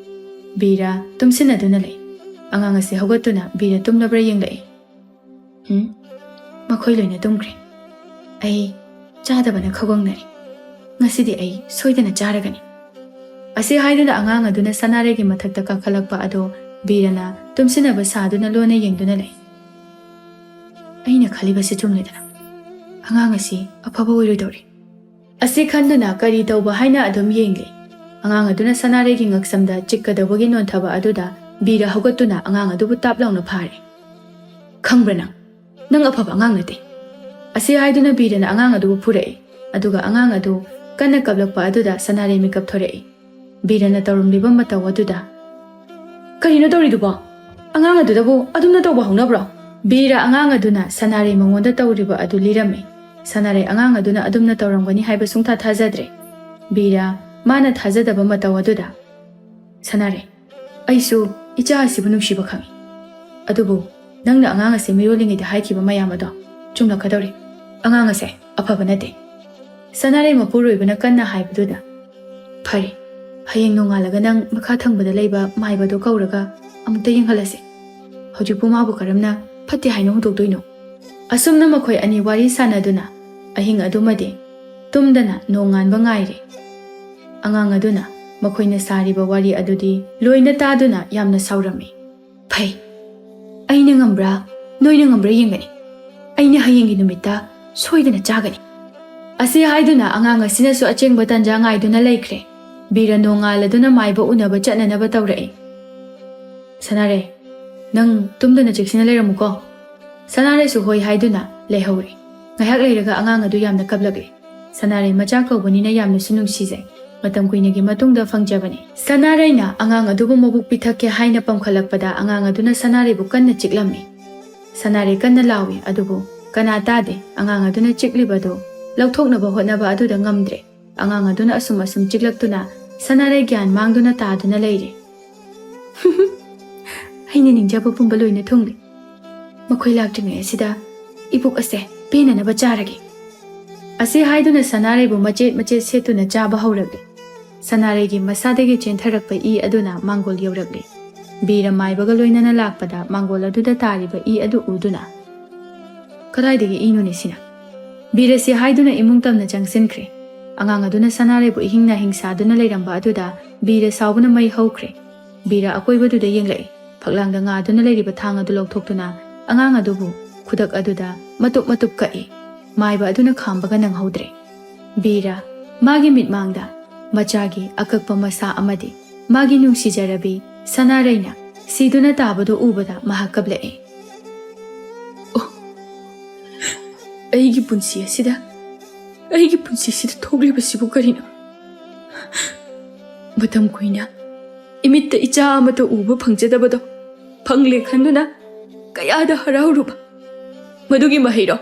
ꯕꯤꯔ ꯇꯨꯝꯁꯤꯟꯅꯗꯨꯅ ꯂꯩ꯫ ꯑꯉꯥꯡ ꯑꯁꯤ ꯍꯧꯒꯠꯇꯨꯅ ꯕꯤꯔ ꯇꯨꯝꯂꯕ꯭ꯔꯥ ꯌꯦꯡꯂꯛꯏ꯫ "ꯎꯝ, ꯃꯈꯣꯏ ꯂꯣꯏꯅ ꯇꯨꯝꯈ꯭ꯔꯦ꯫ ꯑꯩ ꯆꯥꯗꯕꯅ ꯈꯒꯣꯡꯅꯔꯤ꯫ ꯉꯁꯤꯗꯤ ꯑꯩ ꯁꯣꯏꯗꯅ ꯆꯥꯔꯒꯅꯤ"꯫ ꯑꯁꯤ ꯍꯥꯏꯗꯨꯅ ꯑꯉꯥꯡ ꯑꯗꯨꯅ ꯁꯅꯥꯔꯩꯒꯤ ꯃꯊꯛꯇ ꯀꯥꯈꯠꯂꯛꯄ ꯑꯗꯣ ꯕꯤꯔꯅ ꯇꯨꯝꯁꯤꯟꯅꯕ ꯁꯥꯗꯨꯅ ꯂꯣꯟꯅ ꯌꯦꯡꯗꯨꯅ ꯂꯩ꯫ "ꯑꯩꯅ ꯈꯜꯂꯤꯕꯁꯤ ꯆꯨꯝꯂꯦꯗꯅ꯫ ꯑꯉꯥꯡ ꯑꯁꯤ ꯑꯐꯕ ꯑꯣꯏꯔꯣꯏꯗꯧꯔꯤ"꯫ ꯑꯁꯤ ꯈꯟꯗꯨꯅ ꯀꯔꯤ ꯇꯧꯕ ꯍꯥꯏꯅ ꯑꯗꯨꯝ ꯌꯦꯡꯂꯤ꯫ ꯑꯉꯥꯡ ꯑꯗꯨꯅ ꯁꯅꯥꯔꯩꯒꯤ ꯉꯛꯁꯝꯗ ꯆꯤꯛꯀꯗꯧꯕꯒꯤ ꯅꯣꯟꯊꯕ ꯑꯗꯨꯗ ꯕꯤꯔ ꯍꯧꯒꯠꯇꯨꯅ ꯑꯉꯥꯡ ꯑꯗꯨꯕꯨ ꯇꯥꯞ ꯂꯥꯎꯅ ꯐꯥꯔꯦ꯫ "ꯈꯪꯕ꯭ꯔꯥ ꯅꯪ? ꯅꯪ ꯑꯐꯕ ꯑꯉꯥꯡ ꯅꯠꯇꯦ"꯫ ꯑꯁꯤ ꯍꯥꯏꯗꯨꯅ ꯕꯤꯔꯅ ꯑꯉꯥꯡ ꯑꯗꯨꯕꯨ ꯐꯨꯔꯛꯏ꯫ ꯑꯗꯨꯒ ꯑꯉꯥꯡ ꯑꯗꯨ ꯀꯟꯅ ꯀꯞꯂꯛꯄ ꯑꯗꯨꯗ ꯁꯅꯥꯔꯩ ꯃꯤꯀꯞ ꯊꯣꯔꯛꯏ꯫ ꯕꯤꯔꯅ ꯇꯧꯔꯝꯂꯤꯕ ꯃꯇꯧ ꯑꯗꯨꯗ, "ꯀꯔꯤꯅꯣ ꯇꯧꯔꯤꯗꯨꯕꯣ? ꯑꯉꯥꯡ ꯑꯗꯨꯗꯕꯨ ꯑꯗꯨꯝꯅ ꯇꯧꯕ ꯍꯧꯅꯕ꯭ꯔꯣ?" ꯕꯤꯔ ꯑꯉꯥꯡ ꯑꯗꯨꯅ ꯁꯅꯥꯔꯩ ꯃꯉꯣꯟꯗ ꯇꯧꯔꯤꯕ ꯑꯗꯨ ꯂꯤꯔꯝꯃꯤ꯫ ꯁꯅꯥꯔꯩ ꯑꯉꯥꯡ ꯑꯗꯨꯅ ꯑꯗꯨꯝꯅ ꯇꯧꯔꯝꯒꯅꯤ ꯍꯥꯏꯕ ꯁꯨꯡꯊꯥ ꯊꯥꯖꯗ꯭ꯔꯦ꯫ ꯕꯤꯔ ꯃꯥꯅ ꯊꯥꯖꯗꯕ ꯃꯇꯧ ꯑꯗꯨꯗ, "ꯁꯅꯥꯔꯩ, ꯑꯩꯁꯨ ꯏꯆꯥ ꯑꯁꯤꯕꯨ ꯅꯨꯡꯁꯤꯕ ꯈꯪꯏ꯫ ꯑꯗꯨꯕꯨ ꯅꯪꯅ ꯑꯉꯥꯡ ꯑꯁꯤ ꯃꯤꯔꯣꯜꯂꯤꯉꯩꯗ ꯍꯥꯏꯈꯤꯕ ꯃꯌꯥꯝ ꯑꯗꯣ ꯆꯨꯝꯂꯛꯀꯗꯧꯔꯤ꯫ ꯑꯉꯥꯡ ꯑꯁꯦ ꯑꯐꯕ ꯅꯠꯇꯦ"꯫ ꯁꯅꯥꯔꯩ ꯃꯄꯨꯔꯣꯏꯕꯅ ꯀꯟꯅ ꯍꯥꯏꯕꯗꯨꯗ, "ꯐꯔꯦ, ꯍꯌꯦꯡ ꯅꯣꯡꯉꯥꯜꯂꯒ ꯅꯪ ꯃꯈꯥ ꯊꯪꯕꯗ ꯂꯩꯕ ꯃꯥꯏꯕꯗꯣ ꯀꯧꯔꯒ ꯑꯃꯨꯛꯇ ꯌꯦꯡꯍꯜꯂꯁꯤ꯫ ꯍꯧꯖꯤꯛꯄꯨ ꯃꯥꯕꯨ ꯀꯔꯝꯅ ꯐꯠꯇꯦ ꯍꯥꯏꯅ ꯍꯨꯟꯗꯣꯛꯇꯣꯏꯅꯣ?" ꯑꯁꯨꯝꯅ ꯃꯈꯣꯏ ꯑꯅꯤ ꯋꯥꯔꯤ ꯁꯥꯟꯅꯗꯨꯅ ꯑꯍꯤꯡ ꯑꯗꯨꯃꯗꯤ ꯇꯨꯝꯗꯅ ꯅꯣꯡꯉꯥꯟꯕ ꯉꯥꯏꯔꯦ꯫ ꯑꯉꯥꯡ ꯑꯗꯨꯅ ꯃꯈꯣꯏꯅ ꯁꯥꯔꯤꯕ ꯋꯥꯔꯤ ꯑꯗꯨꯗꯤ ꯂꯣꯏꯅ ꯇꯥꯗꯨꯅ ꯌꯥꯝꯅ ꯁꯥꯎꯔꯝꯃꯤ꯫ "ꯐꯩ, ꯑꯩꯅ ꯉꯝꯕ꯭ꯔꯥ, ꯅꯣꯏꯅ ꯉꯝꯕ꯭ꯔꯥ ꯌꯦꯡꯒꯅꯤ꯫ ꯑꯩꯅ ꯍꯌꯦꯡꯒꯤ ꯅꯨꯃꯤꯠꯇ ꯁꯣꯏꯗꯅ ꯆꯥꯒꯅꯤ"꯫ ꯑꯁꯤ ꯍꯥꯏꯗꯨꯅ ꯑꯉꯥꯡ ꯑꯁꯤꯅꯁꯨ ꯑꯆꯦꯡꯕ ꯇꯥꯟꯖꯥ ꯉꯥꯏꯗꯨꯅ ꯂꯩꯈ꯭ꯔꯦ꯫ ꯕꯤꯔ ꯅꯣꯡꯉꯥꯜꯂꯗꯨꯅ ꯃꯥꯏꯕ ꯎꯅꯕ ꯆꯠꯅꯅꯕ ꯇꯧꯔꯛꯏ꯫ "ꯁꯅꯥꯔꯩ, ꯅꯪ ꯇꯨꯝꯗꯅ ꯆꯦꯛꯁꯤꯟꯅ ꯂꯩꯔꯝꯃꯨꯀꯣ"꯫ ꯁꯅꯥꯔꯩꯁꯨ ꯍꯣꯏ ꯍꯥꯏꯗꯨꯅ ꯂꯩꯍꯧꯔꯦ꯫ ꯉꯥꯏꯍꯥꯛ ꯂꯩꯔꯒ ꯑꯉꯥꯡ ꯑꯗꯨ ꯌꯥꯝꯅ ꯀꯞꯂꯛꯂꯦ꯫ ꯁꯅꯥꯔꯩ ꯃꯆꯥ ꯀꯧꯕꯅꯤꯅ ꯌꯥꯝꯅꯁꯨ ꯅꯨꯡꯁꯤꯖꯩ꯫ ꯃꯇꯝ ꯀꯨꯏꯅꯒꯤ ꯃꯇꯨꯡꯗ ꯐꯪꯖꯕꯅꯤ꯫ ꯁꯅꯥꯔꯩꯅ ꯑꯉꯥꯡ ꯑꯗꯨꯕꯨ ꯃꯕꯨꯛ ꯄꯤꯊꯛꯀꯦ ꯍꯥꯏꯅ ꯄꯝꯈꯠꯂꯛꯄꯗ ꯑꯉꯥꯡ ꯑꯗꯨꯅ ꯁꯅꯥꯔꯩꯕꯨ ꯀꯟꯅ ꯆꯤꯛꯂꯝꯃꯤ꯫ ꯁꯅꯥꯔꯩ ꯀꯟꯅ ꯂꯥꯎꯏ, ꯑꯗꯨꯕꯨ ꯀꯅꯥ ꯇꯥꯗꯦ꯫ ꯑꯉꯥꯡ ꯑꯗꯨꯅ ꯆꯤꯛꯂꯤꯕꯗꯨ ꯂꯧꯊꯣꯛꯅꯕ ꯍꯣꯠꯅꯕ ꯑꯗꯨꯗ ꯉꯝꯗ꯭ꯔꯦ꯫ ꯑꯉꯥꯡ ꯑꯗꯨꯅ ꯑꯁꯨꯝ ꯑꯁꯨꯝ ꯆꯤꯛꯂꯛꯇꯨꯅ ꯁꯅꯥꯔꯩ ꯒ꯭ꯌꯥꯟ ꯃꯥꯡꯗꯨꯅ ꯇꯥꯗꯨꯅ ꯂꯩꯔꯦ꯫ ꯑꯩꯅ ꯅꯤꯡꯖꯕ ꯄꯨꯝꯕ ꯂꯣꯏꯅ ꯊꯨꯡꯂꯦ꯫ ꯃꯈꯣꯏ ꯂꯥꯛꯇ꯭ꯔꯤꯉꯩ ꯑꯁꯤꯗ ꯏꯕꯨꯛ ꯑꯁꯦ ꯄꯦꯟꯅꯅꯕ ꯆꯥꯔꯒꯦ꯫ ꯑꯁꯤ ꯍꯥꯏꯗꯨꯅ ꯁꯅꯥꯔꯩꯕꯨ ꯃꯆꯦꯠ ꯃꯆꯦꯠ ꯁꯦꯠꯇꯨꯅ ꯆꯥꯕ ꯍꯧꯔꯛꯂꯤ꯫ ꯁꯅꯥꯔꯩꯒꯤ ꯃꯁꯥꯗꯒꯤ ꯆꯦꯟꯊꯔꯛꯄ ꯏ ꯑꯗꯨꯅ ꯃꯥꯡꯒꯣꯜ ꯌꯧꯔꯛꯂꯤ꯫ ꯕꯤꯔ ꯃꯥꯏꯕꯒ ꯂꯣꯏꯅꯅ ꯂꯥꯛꯄꯗ ꯃꯥꯡꯒꯣꯜ ꯑꯗꯨꯗ ꯇꯥꯔꯤꯕ ꯏ ꯑꯗꯨ ꯎꯗꯨꯅ, "ꯀꯗꯥꯏꯗꯒꯤ ꯏꯅꯣꯅꯦ ꯁꯤꯅ?" ꯕꯤꯔꯁꯤ ꯍꯥꯏꯗꯨꯅ ꯏꯃꯨꯡ ꯇꯝꯅ ꯆꯪꯁꯤꯟꯈ꯭ꯔꯦ꯫ ꯑꯉꯥꯡ ꯑꯗꯨꯅ ꯁꯅꯥꯔꯩꯕꯨ ꯏꯍꯤꯡ ꯅꯥꯍꯤꯡ ꯁꯥꯗꯨꯅ ꯂꯩꯔꯝꯕ ꯑꯗꯨꯗ ꯕꯤꯔ ꯁꯥꯎꯕꯅ ꯃꯩ ꯍꯧꯈ꯭ꯔꯦ꯫ ꯕꯤꯔ ꯑꯀꯣꯏꯕꯗꯨꯗ ꯌꯦꯡꯂꯛꯏ꯫ ꯐꯛꯂꯥꯡꯗ ꯉꯥꯗꯨꯅ ꯂꯩꯔꯤꯕ ꯊꯥꯡ ꯑꯗꯨ ꯂꯧꯊꯣꯛꯇꯨꯅ ꯑꯉꯥꯡ ꯑꯗꯨꯕꯨ ꯈꯨꯗꯛ ꯑꯗꯨꯗ ꯃꯇꯨꯞ ꯃꯇꯨꯞ ꯀꯛꯏ꯫ ꯃꯥꯏꯕ ꯑꯗꯨꯅ ꯈꯥꯝꯕꯒ ꯅꯪꯍꯧꯗ꯭ꯔꯦ꯫ ꯕꯤꯔ, ꯃꯥꯒꯤ ꯃꯤꯠꯃꯥꯡꯗ ꯃꯆꯥꯒꯤ ꯑꯀꯛꯄ ꯃꯁꯥ ꯑꯃꯗꯤ ꯃꯥꯒꯤ ꯅꯨꯡꯁꯤꯖꯔꯕꯤ ꯁꯅꯥꯔꯩꯅ ꯁꯤꯗꯨꯅ ꯇꯥꯕꯗꯨ ꯎꯕꯗ ꯃꯍꯥꯛ ꯀꯞꯂꯛꯏ꯫ "ꯑꯣ, ꯑꯩꯒꯤ ꯄꯨꯟꯁꯤ ꯑꯁꯤꯗ, ꯑꯩꯒꯤ ꯄꯨꯟꯁꯤꯁꯤꯗ ꯊꯣꯛꯂꯤꯕꯁꯤꯕꯨ ꯀꯔꯤꯅꯣ? ꯃꯇꯝ ꯀꯨꯏꯅ ꯏꯃꯤꯠꯇ ꯏꯆꯥ ꯑꯃꯠꯇ ꯎꯕ ꯐꯪꯖꯗꯕꯗꯣ ꯐꯪꯂꯦ ꯈꯟꯗꯨꯅ ꯀꯌꯥꯗ ꯍꯔꯥꯎꯔꯨꯕ꯫ ꯃꯗꯨꯒꯤ ꯃꯍꯩꯔꯣ?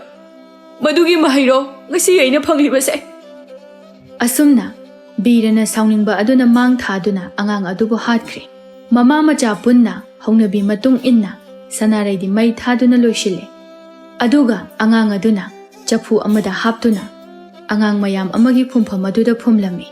ꯃꯗꯨꯒꯤ ꯃꯍꯩꯔꯣ ꯉꯁꯤ ꯑꯩꯅ ꯐꯪꯂꯤꯕꯁꯦ?" ꯑꯁꯨꯝꯅ ꯕꯤꯔꯅ ꯁꯥꯎꯅꯤꯡꯕ ꯑꯗꯨꯅ ꯃꯥꯡ ꯊꯥꯗꯨꯅ ꯑꯉꯥꯡ ꯑꯗꯨꯕꯨ ꯍꯥꯠꯈ꯭ꯔꯦ꯫ ꯃꯃꯥ ꯃꯆꯥ ꯄꯨꯟꯅ ꯍꯧꯅꯕꯤ ꯃꯇꯨꯡ ꯏꯟꯅ ꯁꯅꯥꯔꯩꯗꯤ ꯃꯩ ꯊꯥꯗꯨꯅ ꯂꯣꯏꯁꯤꯜꯂꯦ꯫ ꯑꯗꯨꯒ ꯑꯉꯥꯡ ꯑꯗꯨꯅ ꯆꯐꯨ ꯑꯃꯗ ꯍꯥꯞꯇꯨꯅ ꯑꯉꯥꯡ ꯃꯌꯥꯝ ꯑꯃꯒꯤ ꯐꯨꯝꯐꯝ ꯑꯗꯨꯗ ꯐꯨꯝꯂꯝꯃꯤ꯫